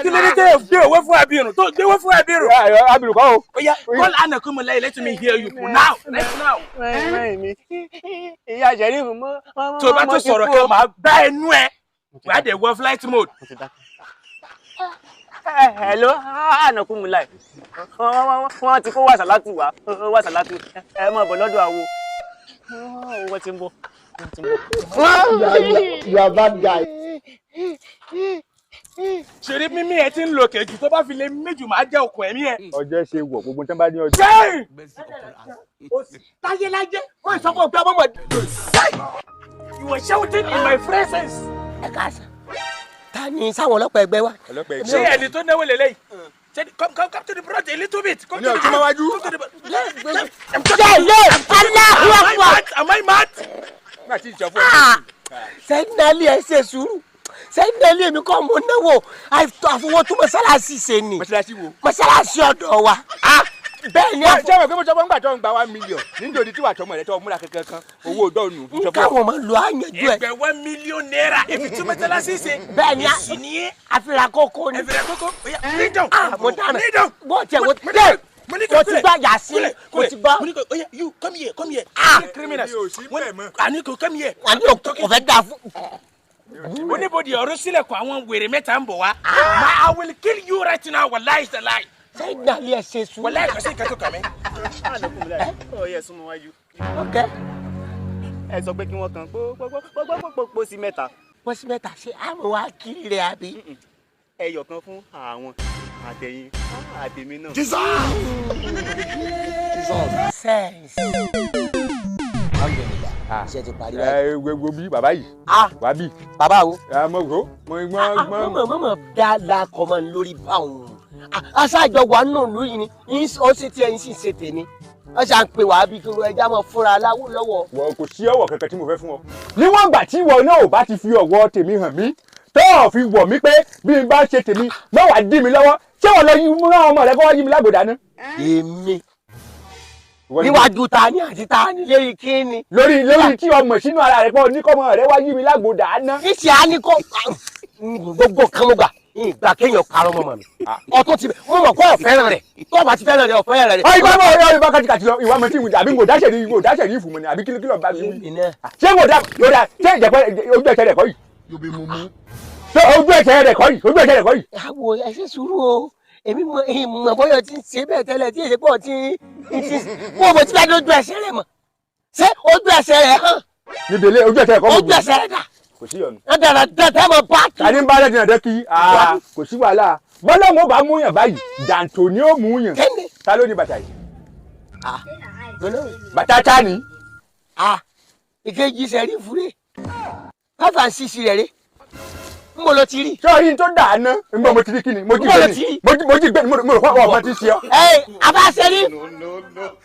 Kí ló dé tẹ́ gbé owó fún abirùn tó gbé owó fún abirùn? Abirùn kọ́ o. Oya call Anakumula let me hear you now right now. Ìyá Jẹ̀rífù mọ́. Tó o bá tó sọ̀rọ̀ kan máa gbá ẹnu ẹ. Wàá dẹ̀ wọ flight mode. Hello, Anakumula. Wọ́n ti kó wàsálátù wá, wàsálátù. Ẹ máa bọ̀ lọ́dọ̀ àwo. Wọ́n ti ń bọ̀. You are bad guy. Ṣeré mímí ẹ ti ń lo kẹ̀jù tó bá fi lé méjì máa jẹ́ okùn ẹ̀mí ẹ. Ọjọ́ ṣe wọ̀ gbogbo tí wọ́n bá ní ọjọ́. Ṣé Táyé lájẹ́ wọ́n sọ fún ọgbẹ́ ọmọ. You were shouting in my presence. Ẹ káàsán. Ta ni sáwọn ọlọ́pàá ẹgbẹ́ wa? Ṣé ẹni tó náwó lélẹ́yìí? Come, come, come to the front a little bit. Come to the front. Come to the front. Allahu Akbar. Am I mad? Sẹ́ńdálì ẹ ṣe sùúrù. Sẹ́ńdálì èmi kọ́ mo náwó àfọwọ́ tó mọ́sálásí ṣe ni. Mọ́sálásí wo? Mọ́sálásí ọ̀dọ̀ wa. Bẹ́ẹ̀ ni àfọ. Ṣé àwọn ìgbésẹ̀ ń gbà tó ń gba 1 million nítorí tí wàá tọmọ rẹ tó múra kankan kan owó dọ́ọ̀nù. Káwọn máa lo àyànjú ẹ. Ẹgbẹ̀ ₦1 million èmi tún mọ́sálásí ṣe. Bẹ́ẹ̀ ni àfihàn kókó ni. Àfihàn kókó. Kneel down. Mo dáná. Kneel down. Bó tiẹ̀ wo tẹ̀. Mo ti gbọ́ yàsí. Mo ti gbọ́. Oya you come here come here. Criminals. Àní kò come here. Àní kò fẹ́ dà fún. Oníbodè ọ̀rọ̀ sílẹ̀kùn àwọn wèrè mẹ́ta ń bọ̀ wá. I will kill you right now wallahi is a lie. Sẹ́yìn náà lè ṣe sùúrù. Wallahi kò sí nǹkan tó kàn mí. Ó yẹ súnmọ́ wájú. Ok. Ẹ sọ pé kí wọ́n kan pópópópópó sí mẹ́ta. Pósí mẹ́ta ṣe àmọ́ wá kiri rẹ̀ àbí. Ẹyọ kan fún àwọn àtẹ̀yìn àtẹ̀mí náà. Sense. Iṣẹ́ ti parí báyìí. Ẹ gbogbo bí bàbá yìí. Wà bí. Bàbá wo. Ẹ mọ̀ kó. Mo gbọ́n gbọ́n. Mọ̀mọ́ mọ̀mọ́ dá lakọ̀ mọ́ lórí báwọn. Aṣáájọ wà nù lóyún ni ó ṣe tiẹ̀ ń sì ṣe tèmi. Wọ́n ṣà ń pè wá bí kí ẹja máa fúnra láwù lọ́wọ́. Wọ́n kò sí ọ̀wọ̀ kankan tí mo fẹ́ fún ọ. Níwọ̀n ìgbà tí ìwọ náà ò bá ti fi ọ̀wọ̀ tèmi hàn mí, tó o fi wọ̀ mí pé bí n bá ṣe tèmi, má wàá dí mi lọ́wọ́. Ṣé wọ́n lọ yí rán ọmọ rẹ kó wá yí mi lágbòdà ná? Èmi níwájú ta ni àti ta ni lórí kí ni. Lórí lórí tí ọmọ sínú ara rẹ pọ̀ ní kọ́mọ rẹ wá yí mi lágbòdà ná. Níṣẹ́ á ní kó gbogbo kan mo gbà Ìgbà kéèyàn parọ́ mọ́ mi. Ọtún ti mo mọ̀ kó ọ̀fẹ́ràn rẹ̀ tó o bá ti fẹ́ràn rẹ̀ ọ̀fẹ́ràn rẹ̀. Ọ ìgbà bọ̀ ìgbà kàtìkàtì lọ ìwà mọ̀tí ìwà àbí ngò dáṣẹ̀ ní ìfùmọ̀ ni àbí kí ló bá mi wí. Ṣé ngò dá lóra ṣé ìjẹ́pẹ́ ojú ẹ̀ṣẹ̀ rẹ̀ kọ́ yìí? Ṣé ojú ẹ̀ṣẹ̀ rẹ̀ kọ́ yìí? Ojú ẹ̀ṣẹ̀ rẹ̀ kọ́ yìí? Àwọ̀ ẹ ṣe sùúrù o, èmi mọ̀ bóyá ti ń ṣe bẹ́ẹ̀ tẹ́lẹ̀ tí èsè pọ̀ ti ń ṣe mo mọ̀ tí bá dójú ẹ̀ṣẹ̀ rẹ̀ mọ̀. Ṣé ojú ẹ̀ṣẹ̀ rẹ̀ hàn? Níbi ilé ojú ẹ̀ṣẹ̀ rẹ̀ kọ́ ojú ẹ̀ṣẹ̀ rẹ̀ dà. Kò sí ọ̀nà. Ẹ dára dáadáa mọ̀ bá kí. Tani ń bá lẹ́jìnà dẹ́ kí kò sí wàhálà. Bọ́lá wọn bá mú yàn báyìí, jàǹtò ni ó mú yàn. Kẹ́ni. Ta ló ní bàtà yìí? Bàtà ta ni? Ìkejì sẹ́rí fúre. 5 and 6 rẹ̀ rẹ̀. N bò lọ ti rí. Sọ yìí tó dà á ná. N bọ̀ mo ti rí kí ni? Mo jí gbé ni. Mo jí gbé ni mo rò pé ọmọ ti ṣe ọ́. Ẹ abá sẹ́rí.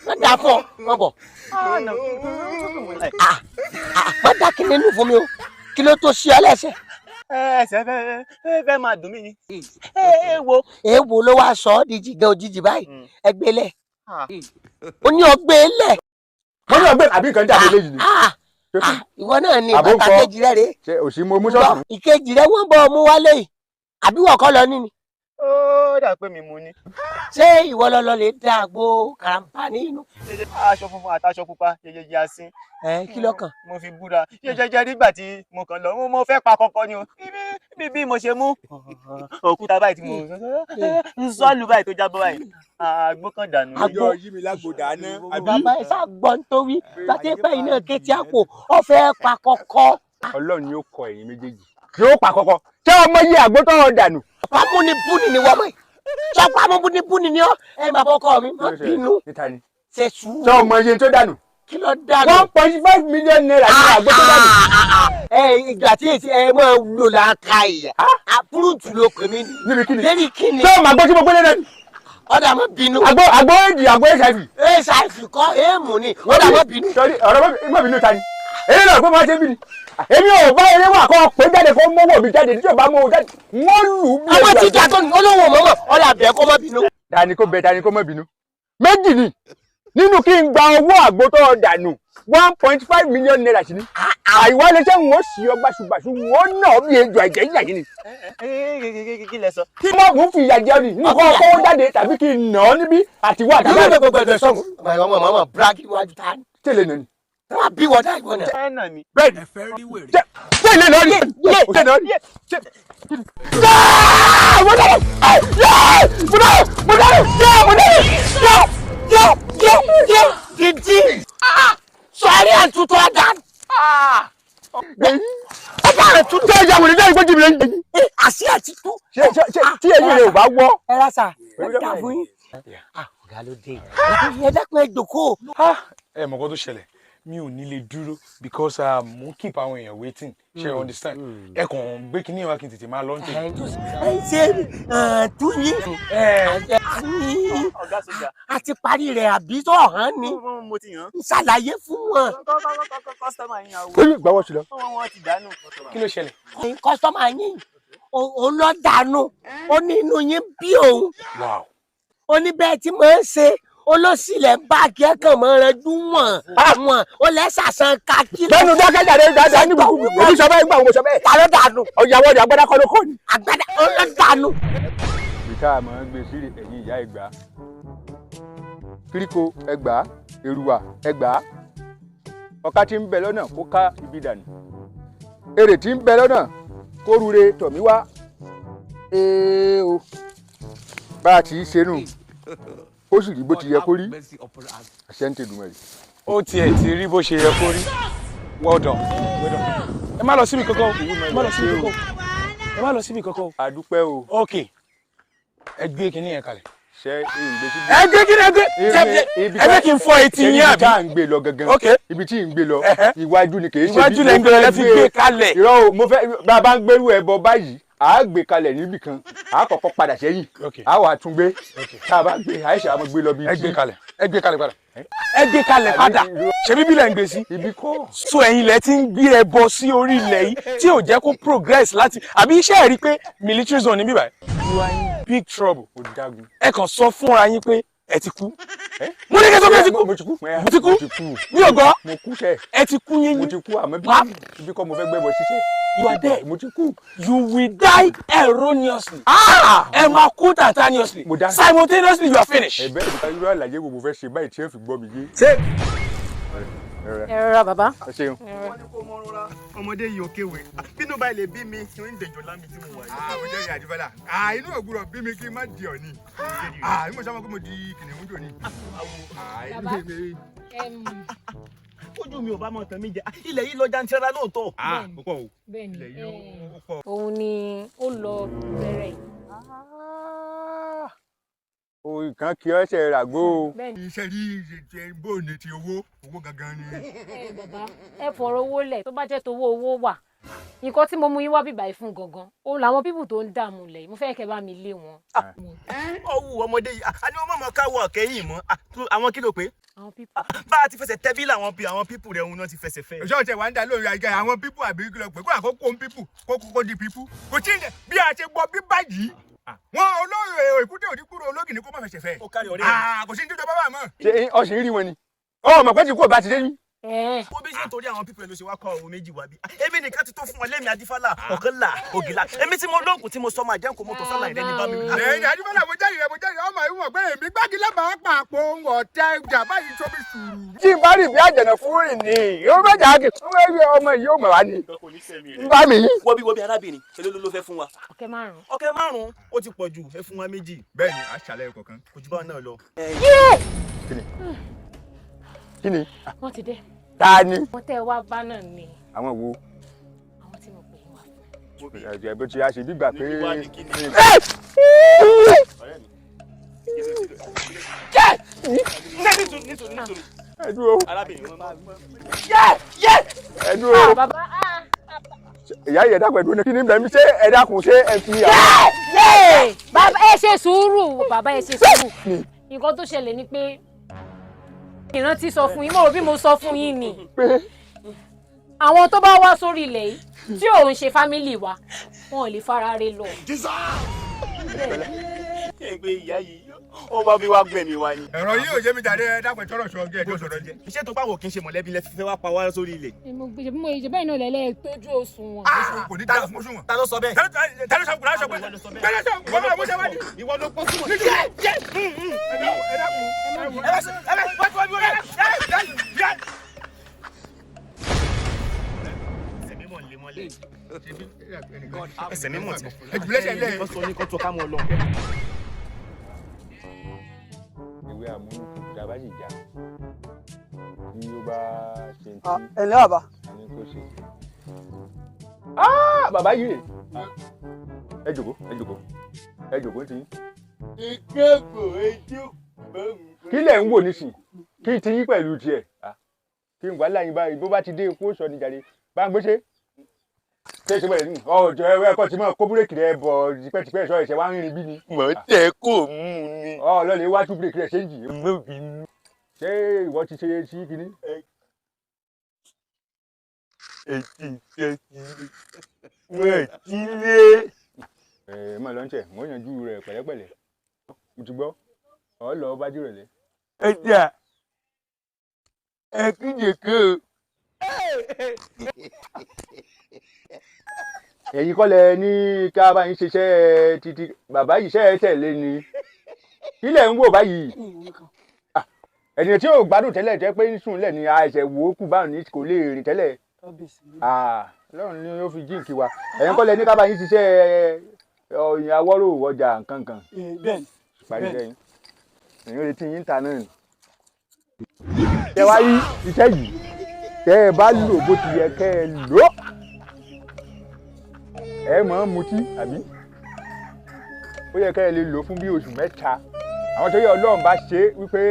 Wọ́n dà fún ọ, wọ́n bọ̀. Wọ́n dá kí nínú fún mi o. Kí ló tó ṣe ọ lẹ́sẹ̀. Ẹsẹ̀ fẹ́ máa dùn mí ni. Èèwo. Èèwo ló wá sọ ọ́ di jìgàn òjijì báyìí. Ẹgbẹ́ lẹ̀. Ó ní ọgbẹ́ lẹ̀. Mo ní ọgbẹ́ àbí nǹkan jáde léyìí ni. Ìwọ náà ni bàtà kejì rẹ rèé. Ṣé òsì mo mú sọ́ọ̀tún. Ìkejì rẹ wọ́n bọ̀ ọmú wálé yìí. Àbí wọ́n kọ́ lọ ní ni. Ó dà pé mi mú ni. Ṣé ìwọ lọ lè dá àgbo kàràǹpà ní inú. Aṣọ funfun àtàṣọ pupa yẹyẹ asín. Ẹ kí ló kàn. Mo fi búra jẹjẹjẹ nígbà tí mo kàn lọ mo fẹ́ pa kọkọ ni o bí mo ṣe mú òkúta báyìí tí mo ń sọ́ọ̀lù báyìí tó jábọ́ báyìí àgbo kan dànù. Àgbo yí mi lágbo dáná. Bàbá ẹ sá gbọ́n tó wí gbàtẹ́ pẹ́ iná kétí àpò ó fẹ́ pa kọkọ. Ọlọ́run yóò kọ ẹ̀yin méjèèjì yóò pa kọkọ ṣé ọmọ yìí àgbo tọrọ dànù. Pamúnibúni ni wọ́n mọ̀ sọ pamúnibúni ni ọ́ ẹ bàbá ọkọ mi má bínú ṣe sùúrù. Ṣé ọmọ iye tó dànù. Kí ló dànù. 1.5 million naira ní àgbo tó dànù. Ẹ ìgbà tí èsì ẹ máa lò láta ìyá àpúrútù ló pè mí. Níbi kíni. Lérí kíni. Ṣé ọmọ àgbo tí mo gbélé náà. Ọ̀dà má bínú. Àgbo àgbo èjì àgbo HIV. HIV kọ́ èèmù ni ọ̀dà má bínú. Sọrí ọ̀rọ̀ má bínú ta ni. Èyí náà pé máa ṣe bí ni. Èmi ò bá eré wà kọ́ pé jáde kó mọ́wọ́ mi jáde tí ò bá mọ́wọ́ jáde wọ́n lù ú bí. Àwọn tí ìjà tó ní olówó mọ́mọ́ ọ̀dà bẹ́ẹ̀ kó má bínú. Tani kó bẹ tani kó má bínú. Méjì ni nínú kí n gba owó àgbo tó dànù 1.5 million naira sí ni. Àìwá lè ṣe ń wọ́n sí ọ báṣubàṣu wọ́n náà bí ejò ẹ̀jẹ̀ yíyà yìí ni. Kí lẹ sọ. Kí má mú fi ìyà jẹ ni nínú kọ́ kọ́wọ́ jáde tàbí kí n nà ọ́ níbí àtiwọ́ àtàwọn. Yóò gbẹgbẹgbẹ sọ̀rọ̀ ọmọ màmá bragi wájú ta ni. Tẹ̀lé nà ni. Wọ́n bí wọ́n dá ìwọ náà. Ẹ nà mí. Bẹ́ẹ̀ni tẹ̀lé nà ni. Tẹ̀lé nà ni. Mo dáre! Mo dáre! Mo dáre! Mo dáre! Dídí! Sọ̀rí àtúntò àdá. Ọba àtúntò. Ṣé ìyá wòlé náà ìgbójú mi lẹ́yìn? Àṣì àtúntò. Ṣé tí eyín rẹ̀ ò bá wọ́? Ẹ rà sà, ẹ dà fún yín. Ọ̀gá ló dé. Ẹ dákun ẹ jókòó. Ẹ mọ̀ nǹkan tó ṣẹlẹ̀, mi ò ní lè dúró because mo ń keep àwọn èèyàn waiting, ṣe you understand? Ẹ kàn gbé kinní wa kí n tètè máa lọ ní tèmi. Ẹ ṣe túyín. A ti parí rẹ̀ àbí tó hàn ni. Mo ti yàn. N ṣàlàyé fún wọn. Kọ́sítọ́mà yín àwọ̀. Ó yóò gbáwọ́ sí lọ. Wọ́n ti dànù. Kí ló ṣẹlẹ̀? Kọ́sítọ́mà yín òun lọ dànù, ó ní inú yín bí òun. Ó ní bẹ́ẹ̀ tí mò ń ṣe olóṣìlẹ̀ ń bá kẹ́kàn mọ́ ẹranjú wọ̀n wọ̀n ó lẹ́sàsán kakí. Lẹ́nu dákẹ́jáde dáadáa ní gbogbo èmi sọ bẹ́ẹ̀ gbà wọ́n sọ bẹ́ẹ̀. Ta ló dànù. Ọ̀yàwó ọ̀dà agbádá kọ́ ló kọ́ ni. Agbádá ó ló dànù. Ìka àmọ́ ń gbé sírí ẹ̀yìn ìyá ẹgbà. Kíríkó ẹgbà, èrùwà ẹgbà. Ọ̀ká tí ń bẹ lọ́nà kó ká ibi dànù. Èrè tí ń bẹ lọ́nà kó rure tọ̀mí wá. Ee o, bá a ti ṣe nù ó sì rí bó ti yẹ kó rí àṣẹ ń tẹ̀dùn mẹ́rin. Ó tiẹ̀ ti rí bó ṣe yẹ kó rí. Well done, well done. Ẹ má lọ síbi kankan o, ẹ má lọ síbi kankan o, ẹ má lọ síbi kankan o. A dúpẹ́ o. Ok, ẹ gbé kinní yẹn kalẹ̀. Ṣé ìgbé síbi. Ẹ gbé kinní ẹ gbé ẹ gbé kí n fọ etí yín àbí. Ibi tá à ń gbé lọ gangan. Ok. Ibi tí ń gbé lọ iwájú ni kì í ṣe. Iwájú lẹ ń gbé lọ lẹ fi gbé kalẹ̀. Irọ́ o, mo fẹ́ bá a bá ń gbérú ẹbọ báyìí a gbé kalẹ̀ níbì kan a kọ́kọ́ padà sẹ́yìn a wà tún gbé tá a bá gbé àìsàn àmọ́ gbé lọ bí. Ẹ gbé kalẹ̀, ẹ gbé kalẹ̀ padà, ẹ gbé kalẹ̀ padà. Ṣebí bí lẹ̀ ń gbé sí. Ibi kọ́. So ẹ̀yin lẹ ti ń gbé ẹbọ sí orí ilẹ̀ yìí tí ò jẹ́ kó progress láti àbí iṣẹ́ ẹ̀ rí pé military zone níbí báyìí. You are in big trouble. Ó dágun. Ẹ kàn sọ fúnra yín pé ẹ ti kú. Mo ní kí n sọ pé ẹ ti kú. Mo ti kú. Mo ti kú. Mi ò gbọ́. Mo kú sẹ́. Ẹ ti kú yín. Mo ti kú àmọ́ ibi kọ́ mo fẹ́ gbẹ́bọ ṣiṣẹ́. You are dead. Mo ti kú. You will die erroneously. Ẹ máa kú tantanously. Simultaneously you are finished. Ẹ bẹ́ẹ̀ ni irú àlàyé wo mo fẹ́ ṣe báyìí tí ẹ fi gbọ́ mi yé. Ṣé. Ẹ rọra bàbá. Ẹ ṣeun. Ọmọdé yìí ò kéwèé bínú báyìí lè bí mi kí n dẹjọ lámì tí mo wà yìí. Àwọn jẹ́ àdìbọ́là inú ògùrọ̀ bí mi kí n má di ọ̀ní. Mo sọ fún pé mo di kìnìún jò ní. Bàbá ojú mi ò bá mọ tàn mí jẹ ilẹ̀ yìí lọ jantirara lóòótọ́. Ó pọ̀ o. Bẹ́ẹ̀ni ilẹ̀ yìí ó pọ̀. Òun ni ó lọ bẹ̀rẹ̀ yìí. Orin kan kí ọ ṣe ràgó o. Iṣẹ́ rí bóòní ti owó owó gangan ni. Ẹ bàbá ẹ fọ̀rọ̀ owó lẹ̀ tó bá jẹ́ tówó owó wà nǹkan tí mo mú yín wá bíbá yìí fún gangan òun làwọn pípù tó ń dààmú lẹ̀ mo fẹ́ kẹ́ bá mi lé wọn. Ọwọ́ ọmọdé yìí a ní wọ́n mọ̀ káwọ́ kẹ́yìn mọ́ àwọn kí ló pé. Àwọn pípù. Bá a ti fẹsẹ̀ tẹ́bí làwọn bí àwọn pípù rẹ̀ òun náà ti fẹsẹ̀ fẹ́. Ṣé ọ̀tẹ̀ wà ń dá lórí àga àwọn pípù àbí kí ló pé kó àkókò ń pípù kó kókó di pípù kò tí ì bí a ṣe gbọ́ bí báyìí wọn olóyè èkúté òdì kúrò ológìní kó má fẹsẹ̀ fẹ́. Ó kárí ọ̀rẹ́ rẹ̀. Kò sí ní tó bá wà mọ́. Ṣé ọ sì ń rí wọn ni ọ mọ̀ pé tí kò bá ti dé ní. Wo bí ṣe ń torí àwọn pípẹ́ ló ṣe wá kọ́ òun méjì wá bí. Èmi nìkan ti tó fún wọn lẹ́mìí Adífálà ọ̀kan là ògìlà. Èmi tí mo lóògùn tí mo sọ máa jẹ́ nǹkan mọ́tò sálà ìrẹ́ni bá mi. Ẹ̀yin Adífálà mo jẹ́rìí rẹ̀ mo jẹ́rìí ọmọ ìwọ̀n pé èmi gbági lábàá pàpọ̀ ohun ọ̀tẹ̀ ìjà báyìí tóbi sùúrù. Tí n bá rìn bí àjẹ̀nà fún ìní yóò bá jà kí ọmọ yìí yóò mọ̀ wá ní. N bá mi. Wọ́bí wọ́bí arábìnrin èló ló fẹ́ fún wa. 40,000. 40,000 ó ti pọ̀ jù ẹ fún wa méjì. Bẹ́ẹ̀ni a ṣàlàyé kọ̀ọ̀kan. Kò jù bá náà lọ. Kí ni? Wọ́n ti dé. Ta ni? Wọ́n tẹ́ wá bá náà ni. Àwọn wo? Àwọn tí mo pè é wá fún. Ẹ̀jẹ̀ bó ti yá ṣe gbígbà pé. Ẹ dúró. Ẹ dúró. Ìyá yìí ẹ dákun ẹ dúró ní kí ni bẹ̀rẹ̀ mi ṣé ẹ dákun ṣé ẹ fi àwọn. Bàbá ẹ ṣe sùúrù bàbá ẹ ṣe sùúrù. Nǹkan tó ṣẹlẹ̀ ni pé ìrántí sọ fún yín mo rò bí mo sọ fún yín ni àwọn tó bá wá sórí ilẹ̀ yìí tí òun ṣe fámìlì wa wọn ò lè fara re lọ. Ẹgbẹ́ ìyá yìí ó bá bí wá gbẹ̀mí wa ni. Ẹ̀rọ yìí ò jẹ́ mi jáde ẹ dákun tọrọ sọ ọjọ́ ẹjọ́ sọ̀rọ̀ jẹ. Iṣẹ́ tó pàwọ̀ kì í ṣe mọ̀lẹ́bí lẹ fífẹ́ wá pa wá sórí ilẹ̀. Mo gbé mo ìjọba bẹ́ẹ̀ náà lẹ́lẹ́ tójú òṣùwọ̀n. Kò ní dáa fún òṣùwọ̀n. Ta ló sọ bẹ́ẹ̀? Ta ló sọ pé ta ló sọ pé wọ́n mọ̀ wá ní. Ìwọ ló pọ̀ sí wọn. Ẹsẹ̀ mímọ̀ tí. Ẹ̀jùlẹ́sẹ̀ lẹ́yìn. Wọ́n sọ ní kó tó ká mọ́ lọ. Ìwé àmúlùkù tí a bá sì já tí ó bá ṣe tí Ẹ ǹlẹ́ bàbá. a ní kó ṣe. Bàbá yìí rè ẹ jòkó ẹ jòkó ẹ jòkó tí. Ìkẹ́kọ̀ọ́ ẹjọ́ Kí lẹ̀ ń wò nísìn kí n ti yín pẹ̀lú tiẹ̀ kí n wà láyìn báyìí bó bá ti dé ikú ó sọ ní jàre bá ń gbéṣe ṣé ṣe bẹ̀rẹ̀ ní ọjọ́ ẹ̀rọ ẹ̀kọ́ tí mọ̀ kó búrèkì rẹ̀ bọ̀ tipẹ́tipẹ́ ẹ̀ṣọ́ ẹ̀ṣẹ̀ wá ń rìn bí ni. Mọ̀ tẹ́ kò mú ni. Ọlọ́lẹ̀ wá tú búrèkì rẹ̀ ṣe ń jì. Mo bínú. Ṣé ìwọ ti ṣe sí kinní? Ètí ṣe ti wọ́n ti lé. Ẹ mọ̀ lọ́nṣẹ̀ mo yanjú rẹ̀ pẹ̀lẹ́pẹ̀lẹ́ mo ti gbọ́ ọ lọ bá jùrọ̀lẹ́. Ẹ jà ẹ kíjè ké o. Ẹ̀yin kọ́ lẹ ní ká bá yín ṣiṣẹ́ títí bàbá yìí ṣe é tẹ̀lé ni kí lẹ̀ ń wò báyìí ẹni tí ò gbádùn tẹ́lẹ̀ jẹ́ pé ń sùn lẹ̀ ni àìsẹ̀ wò ó kù báwọn ní kò lè rìn tẹ́lẹ̀ Ọlọ́run ni ó fi jíǹkí wa. Ẹ̀yin kọ́ lẹ ní ká bá yín ṣiṣẹ́ ọ̀yìn awọ́rò ọjà nkankan parí sẹ́yìn ẹ̀yin retí yín ta náà ni. Ṣé wá rí iṣẹ́ yìí tẹ́ ẹ bá lò bó ti yẹ kẹ́ ẹ lò ó ẹ mọ̀ ọ́n mutí àbí ó yẹ kẹ́ ẹ lè lò fún bí oṣù 3 àwọn tó yẹ Ọlọ́run bá ṣe wípé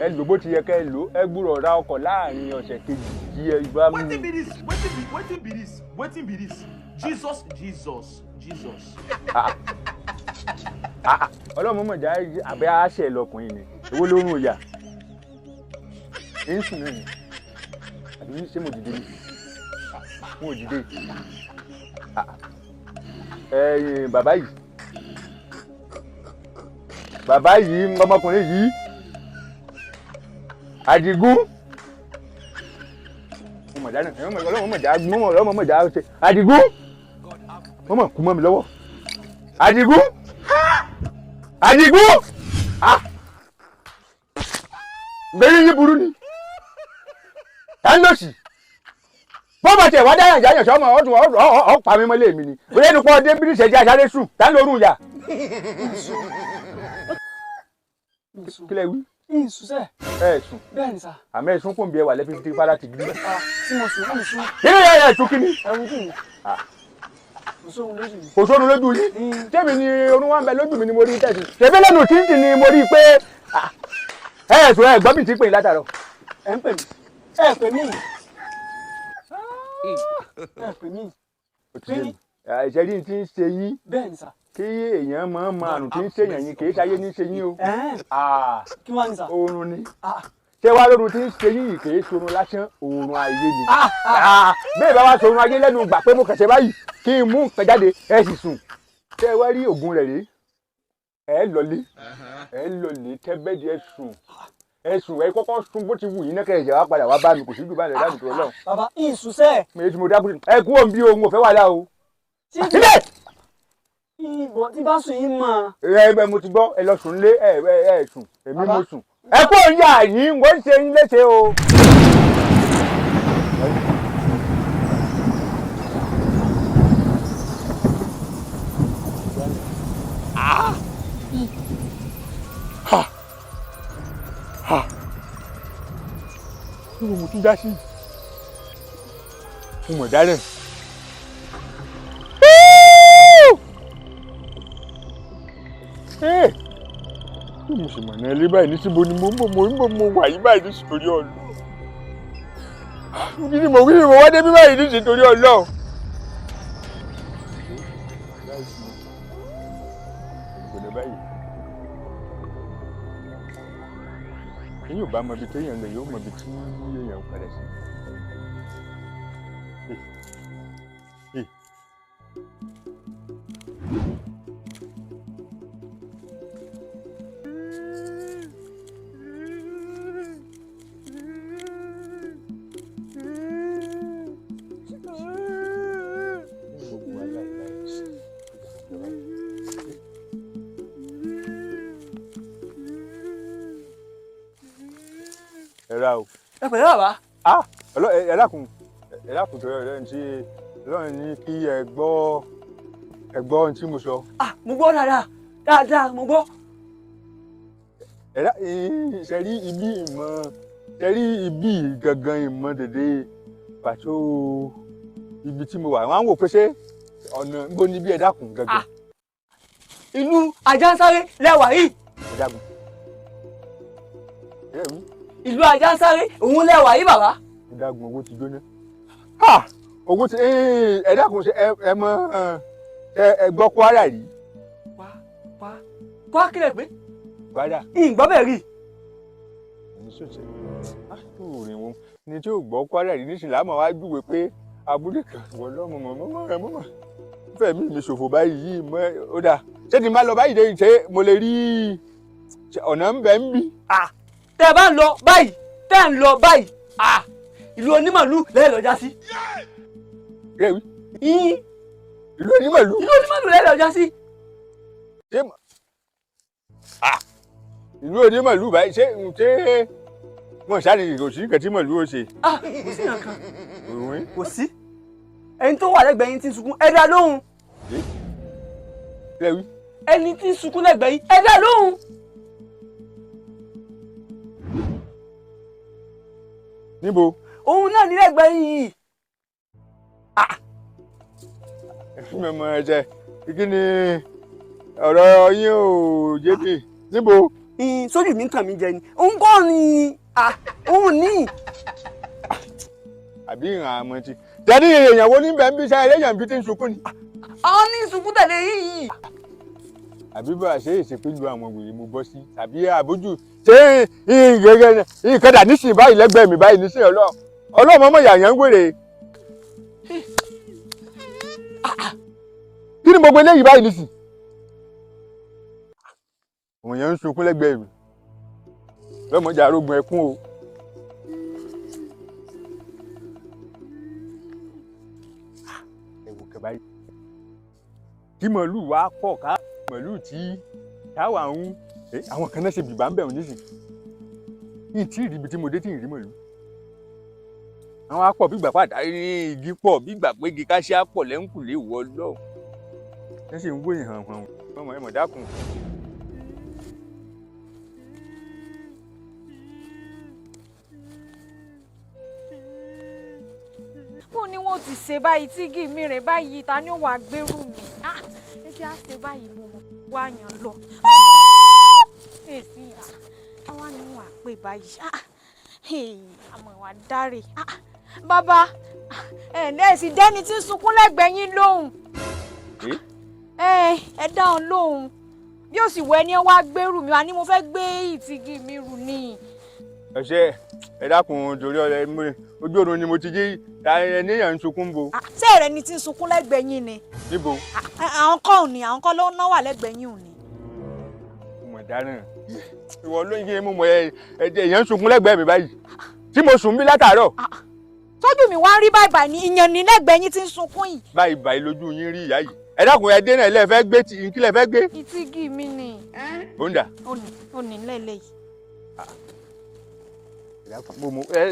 ẹ lò bó ti yẹ kẹ́ ẹ lò ẹ gbúrọ̀ ra ọkọ̀ láàrin ọ̀sẹ̀ kejì tí ẹ bá mú. Wetin be this? Wetin be this? Wetin be this? Jesus Jesus Jesus. Ọlọ́run mọ̀ já àbẹ́ àṣẹ lọkùnrin ni owó ló ń rùn ìyá ń sùn náà ni àbí ṣé mo dìde ni mo dìde. Ẹ̀yin bàbá yìí bàbá yìí ọmọkùnrin yìí Àdìgún ọlọ́run mọ̀já ṣe Àdìgún. Wọ́n mọ̀ kú mọ́ mi lọ́wọ́. Àdìgún! Àdìgún! Gbẹ̀yìn yín burú ni. Ẹ ń lòsì. Bọ́ọ̀bà tẹ̀ wá dáyàn jáyàn sọ́mọ ọ̀tún ọ̀pá mi mọ́lé mi ni. Bóyá ẹnu pọ̀ dé bíríṣẹ̀ ṣẹ̀jẹ̀ àṣálẹ́ sùn, tá ń lorú ìyá. Kílẹ̀ wí. Ìsùn sẹ́. Ẹ sùn. Bẹ́ẹ̀ ni sà. Àmọ́ ẹ̀sùn kò ń bí ẹ wà lẹ́fí tí fara ti gírí. Tí mo sùn, mo sùn. Kí ni ẹ sùn kí ni? Ẹ̀rù kì í. Kò sóhun lójú mi. Kò sóhun lójú yín. Tèmi ni orun wa ń bẹ lójú mi ni mo rí tẹ̀sí. Ṣèbí lẹ́nu títì ni mo rí i pé ẹ sùn ẹ gbọ́ mi ti pè yín látàárọ̀. Ẹ ń pè mí. Ẹ pè mí. Ẹ pè mí. Ìṣẹ́rí ti ń ṣe yín. Bẹ́ẹ̀ ni sà. Kí èèyàn máa ma àrùn tí ń ṣèyàn yín kì í ṣayé ní ṣe yín o. Kí wá ní sà. Oorun ni. Ṣé wàá lórun tí ń ṣe yín yìí kì í ṣorun lásán, oorun ayé ni. Bẹ́ẹ̀ bá wá ṣorun ayé lẹ́nu gbà pé mo kẹ̀ṣẹ̀ báyìí kí n mú nǹkan jáde ẹ sì sùn. Ṣé wá rí ògùn rẹ̀ rí? Ẹ lọlé, ẹ lọlé tẹ́bẹ́dì ẹ sùn. Ẹ sùn ẹ kọ́kọ́ sùn bó ti wù yín náà kẹ̀ ẹ̀jẹ̀ wá padà wá bá mi kò sí jù bá lẹ̀ dáàbò tó lọ́wọ́. Bàbá ìsùnsẹ́. Mi ti mo dákúrò ẹ kú òun bí òun ò fẹ́ wàhálà o. Sílẹ̀! Ìbọn tí bá sùn yín mọ̀. Ẹ ẹ mo ti gbọ́ ẹ lọ sùn lé ẹ ẹ ẹ sùn èmi mo sùn. Ẹ kú òun yà yín wọ́n ṣe yín léṣe o. Kí ni mo tún já sí? Mo mọ̀ dálẹ̀. Bí mo sì mọ̀ ní ẹlé báyìí ní síbo ni mo ń bọ̀ mo ń bọ̀ mo wà yí báyìí ní sítorí Ọlọ́run. Kí ni mo kí ni mo wá débí báyìí ní sítorí Ọlọ́run. Èyí ò bá mọ ibi téèyàn lọ yóò mọ ibi tí èèyàn ń padà sí. Ẹ ra o. Ẹ pẹ̀lẹ́ bàbá. Ah, ẹ dákun ẹ dákun tó yọ lẹ́yìn tí Ọlọ́run ní kí ẹ gbọ́ ohun tí mo sọ. Ah, mo gbọ́ dáadáa dáadáa mo gbọ́. Ẹ dá ṣe rí ibi ìmọ̀ ṣe rí ibi gangan ìmọ̀ dèdè pàtó ibi tí mo wà wọ́n á wò pé ṣé ọ̀nà ń bó níbí ẹ dákun gangan. Ìlú Ajánsáré lẹ́wà yìí. Ẹ dákun. Ìlú Ajánsáré òun lẹ́wà yìí bàbá. Ẹ dákun owó ti jóná. Owó ti ẹ dákun ṣe ẹ mọ ẹ gbọ́ Kwara rí. Kwara kílẹ̀ pé. Kwara. Ìgbọ́ bẹ̀ rí. Ní sọ̀tẹ̀ rìn wọn ni tí ò gbọ́ Kwara rí nísìnyí láàmú wá júwe pé abúlé kan wọ lọ́mọ mọ̀ mọ́ mọ́ mọ́ fẹ̀mí mi ṣòfò báyìí yìí mọ́ ó dáa ṣé tí n bá lọ báyìí dé ṣé mo lè rí ọ̀nà ń bẹ ń bí. Tẹ́ ẹ bá ń lọ báyìí tẹ́ ẹ ń lọ báyìí ìlú onímọ̀lú lẹ́yìn lọ́jà sí. Rẹ́wí. Ìlú onímọ̀lú. Ìlú onímọ̀lú lẹ́yìn lọ́jà sí. Ìlú onímọ̀lú báyìí ṣé ṣé wọn ṣáà kò sí nǹkan tí mọ̀lú ó ṣe. Kò sí nǹkan. Kò sí. Ẹni tó wà lẹ́gbẹ̀ẹ́ yín tí ń sunkún ẹ dá lóhùn. Rẹ́wí. Ẹni tí ń sunkún lẹ́gbẹ̀ẹ́ yín ẹ dá lóhùn. Níbo. Òun náà ní lẹ́gbẹ̀ẹ́ yín yìí. Mi mọ ẹsẹ̀ kí ni ọ̀rọ̀ yín ò yé mi níbo. Sójú mi ń tàn mí jẹ ni òun kọ́ ni òun ní. Àbí ìhàn àmọ́ ti tẹ̀lé èèyàn wo ní bẹ́ẹ̀ ń bí sáyẹn lẹ́yìn bí ti ń sunkún ni. Àwọn ní sunkún tẹ̀lé yìí. Àbí bá a ṣe ìṣèpéjú àwọn wèrè mo bọ́ sí tàbí àbójú ṣé nǹkan dà nísìnyí báyìí lẹ́gbẹ̀ẹ́ mi báyìí nísìnyí ọlọ́run ọmọ ìyá yẹn ń wèrè. Kí ni gbogbo eléyìí báyìí nísìnyí? Òun yẹn ń sunkún lẹ́gbẹ̀ẹ́ mi lọ́mọdé arógun ẹkún o. Ẹ wò kẹ báyìí. Tí màálù wa pọ̀ ká màálù tí táwa ń àwọn kan náà ṣe bìbá ń bẹ̀ wọ́n nísìn. Ní tí ìrìbí tí mo dé tí ìrì màálù. Àwọn akọ̀ bí ìgbà pàdé ní igi pọ̀ bí ìgbà pé igi káṣíá pọ̀ lẹ́ńkùlé ìwọ lọ́hùn. Ẹ sì ń wó ìhàn hàn ọmọ ẹ mọ̀ dákun. Bó ni wọ́n ti ṣe báyìí tí igi mi rè báyìí, ta ni ó wàá gbérù mi? Ah, ẹ jẹ́ á ṣe báyìí, mo mọ̀ wá yàn lọ. Èsì àwa ni wọ́n á pè báyìí. Àmọ́ ìwà dáre. Bàbá ẹ ẹ sì dẹ́ni tí ń sunkún lẹ́gbẹ̀ẹ́ yín lóhùn. Ẹ dáhùn lóhùn. Bí ó sì wọ ẹni wá gbérù mi wá ní mo fẹ́ gbé ìtìgì mi rù ni. Ẹ ṣe ẹ dákun torí ọ̀rẹ́ mi, ojú oorun ni mo ti jí ẹníyàn ń sunkún bo. Ṣé ẹ̀rẹ̀ ni tí ń sunkún lẹ́gbẹ̀ẹ́ yín ni? Níbo? Àwọn kọ́ ò ní, àwọn kọ́ ló ná wà lẹ́gbẹ̀ẹ́ yín ò ní. Mo dáràn. Ìwọ ló ń yé mo mọ ẹ èèyàn ń sunkún lẹ́gbẹ̀ẹ́ mi báyìí tí mo sùn bí látàárọ̀. Tójú mi wá ń rí báyìí báyìí ni ìyàn ní lẹ́gbẹ̀ẹ́ yín tí ń sunkún yìí. Báyìí báyìí lójú yín rí ìyá yìí. Ẹ dákun ẹ dé náà ilé ẹ fẹ́ gbé tí kí lẹ fẹ́ gbé. Ìtìgì mi ni. Ó ń dà. Ó ní lẹ́lẹ̀ yìí.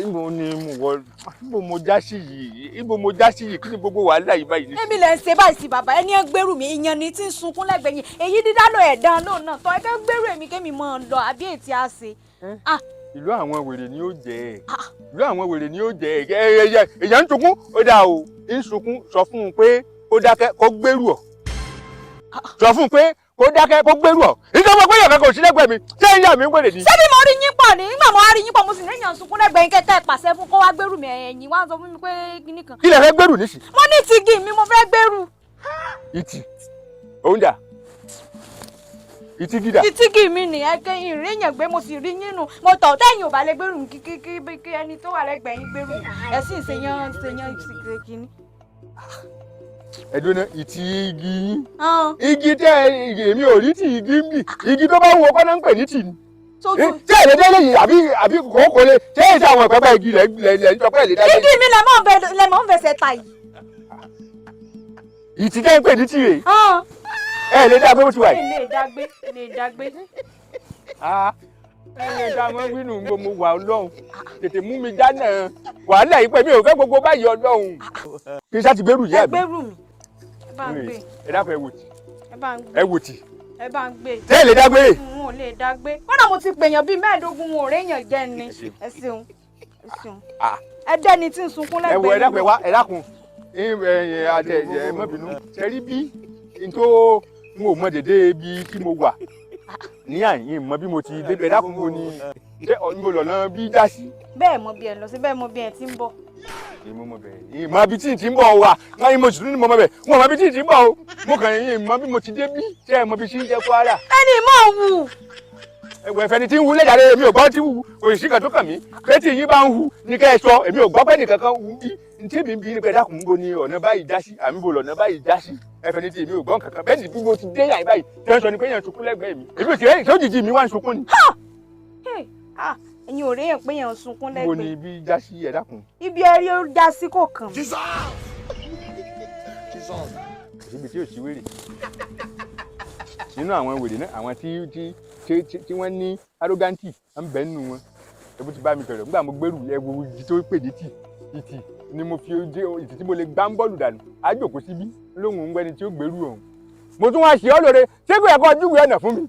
Ibo ni mo wọ, ibo mo já sí yìí, ibo mo já sí yìí, kí ni gbogbo wàhálà yìí báyìí. Èmi lẹ ń ṣe báyìí sí bàbá, ẹni ẹ ń gbèrú mi, ìyàn ni tí ń sunkún lẹ́gbẹ̀ẹ́ yín, èyí dídá lọ ẹ̀dán lóun náà tọ́ ẹ fẹ́ gbèrú èmi kémi mọ́ ọ lọ àbí ètí á ṣe. Ìlú àwọn wèrè ni ó jẹ, ìlú àwọn wèrè ni ó jẹ, èèyàn ń sunkún, ó dáa o, ń sunkún, sọ fún un pé kó dákẹ́ kó gbèrú ọ, sọ fún un pé kó dákẹ́ kó gbèrú ọ, ìjọba pé yàrá kò sí lẹ́gbẹ̀ẹ́ mi, ṣé ìyá mi ń wèrè ni. Ṣé bí mo rí yín pọ̀ ní nígbà mo wá rí yín pọ̀ mo sì ní èèyàn sunkún lẹ́gbẹ̀ẹ́ yín kẹ́kẹ́ pàṣẹ fún kó wá gbèrú mi, ẹ̀yìn wá sọ fún mi pé kíní kan. Kí lẹ fẹ́ gbèrú nísì. Mo ní tìgì mi mo fẹ́ gbèrú. Ìtì òun dà ìtì gíga. Ìtìgì mi nì ẹ̀kẹ́ ìrìn èèyàn gbé mo sì rí yín nù mo tọ̀ tẹ́yìn ò bá lè gbèrú mi kí ẹni tó wà lẹ́gbẹ̀ẹ́ yín gbèrú ẹ̀ sì ń ṣe yán ṣe yán ṣe kíní. Ẹdùn náà ìtì igi yín igi tẹ èmi ò rí tì igi ń bì igi tó bá wù ọkọ náà ń pè ní tì ní. Ṣé èdè délé yìí àbí àbí kòkó lè ṣé èsì àwọn ìpẹ́pẹ́ igi lẹ̀ lẹ̀ ń tọpẹ́ lè dájú. Igi mi lẹ̀ mọ̀ ń fẹsẹ̀ ta yìí. Ìtì tẹ́ ń pè ní tì rè é lè dá gbé bó ti wà yìí. Lè dá gbé lè dá gbé. Ẹ ẹ mọ wínú gbogbo wà Ọlọ́run tètè mú mi dáná wàhálà yìí pé mi ò fẹ́ gbogbo báyìí Ọlọ́run. Kí n sá ti gbèrú yìí àbí. Ẹ gbèrú mi. Ẹ bá ń gbé. Ẹ dákun ẹ wò tì. Ẹ bá ń gbé. Ẹ wò tì. Ẹ bá ń gbé. Ṣé ẹ lè dágbé? N ò lè dágbé. Kódà mo ti pèèyàn bíi 15 wọn ò réèyàn jẹ́ ni. Ẹ ṣeun. Ẹ ṣeun. Ẹ dẹ́ni tí ń sunkún lẹ́gbẹ̀ẹ́. Ẹ wo ẹ dákun ẹ wá ẹ dákun. Ẹ adé ẹ má bínú. Ṣé rí bí n tó n ò mọ dédé ibi tí mo wà ní àyìn mọ bí mo ti débẹ̀ dákun mo ní ṣé mo lọ̀nà bí já sí. Bẹ́ẹ̀ mọ bí ẹ lọ sí, bẹ́ẹ̀ mọ bí ẹ ti ń bọ̀. Èmi mọ bẹ́ẹ̀ ìmọ̀ bí tí n ti ń bọ̀ wà wọ́n yín mo sì tún ní mọ bẹ́ẹ̀ wọ́n mọ bí tí n ti ń bọ̀ o mo kàn yín mọ bí mo ti dé bí ṣé ẹ mọ bí tí ń jẹ́ Kwara. Ẹni mọ̀ wù. Ẹ̀wọ̀ ẹ̀fẹ̀ ni tí ń hu lẹ́jàre èmi ò gbọ́ tí wù kò sí kan tó kàn mí pé tí yín bá ń hu ní kẹ́ ẹ sọ èmi ò gbọ́ pé nìkan kan wù bí n tí mi bí ní pé dákun ń bo ni ọ̀nà báyìí já sí àmì bo lọ̀nà báyìí já sí ẹ̀fẹ̀ ni tí èmi ò gbọ́ kankan bẹ́ẹ̀ ni bí mo ti dé yàrá báyìí tẹ́ ń sọ ni pé yẹn ń sunkún lẹ́gbẹ̀ẹ́ mi èmi ò sì rẹ́ ìṣòjìjì mi wá ń sunkún ni. Ẹ̀yin ò réyàn pé yẹn ń sunkún lẹ́gbẹ̀ẹ́. Bo ni ibi já sí ẹ dákun. Ibi ẹrí ó já sí kò kàn mí. Ibi tí ò sí wèrè nínú àwọn wèrè náà àwọn tí wọ́n ní arroganti ń bẹ nínú wọn ẹbí ti bá mi sọ̀rọ̀ nígbà mo gbèrú ẹwù igi tó pè ní tì ìtì ni mo fi ojú ìtì tí mo lè gbá ń bọ́ọ̀lù dànù á jòkó síbí lóhùn ń gbẹ́ni tí ó gbèrú ọ̀hún mo tún wá ṣe ọ́ lóore ṣé kò yẹ kó júwèé ọ̀nà fún mi.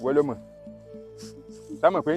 Wọ́n ló mọ̀ sámọ̀ pé ń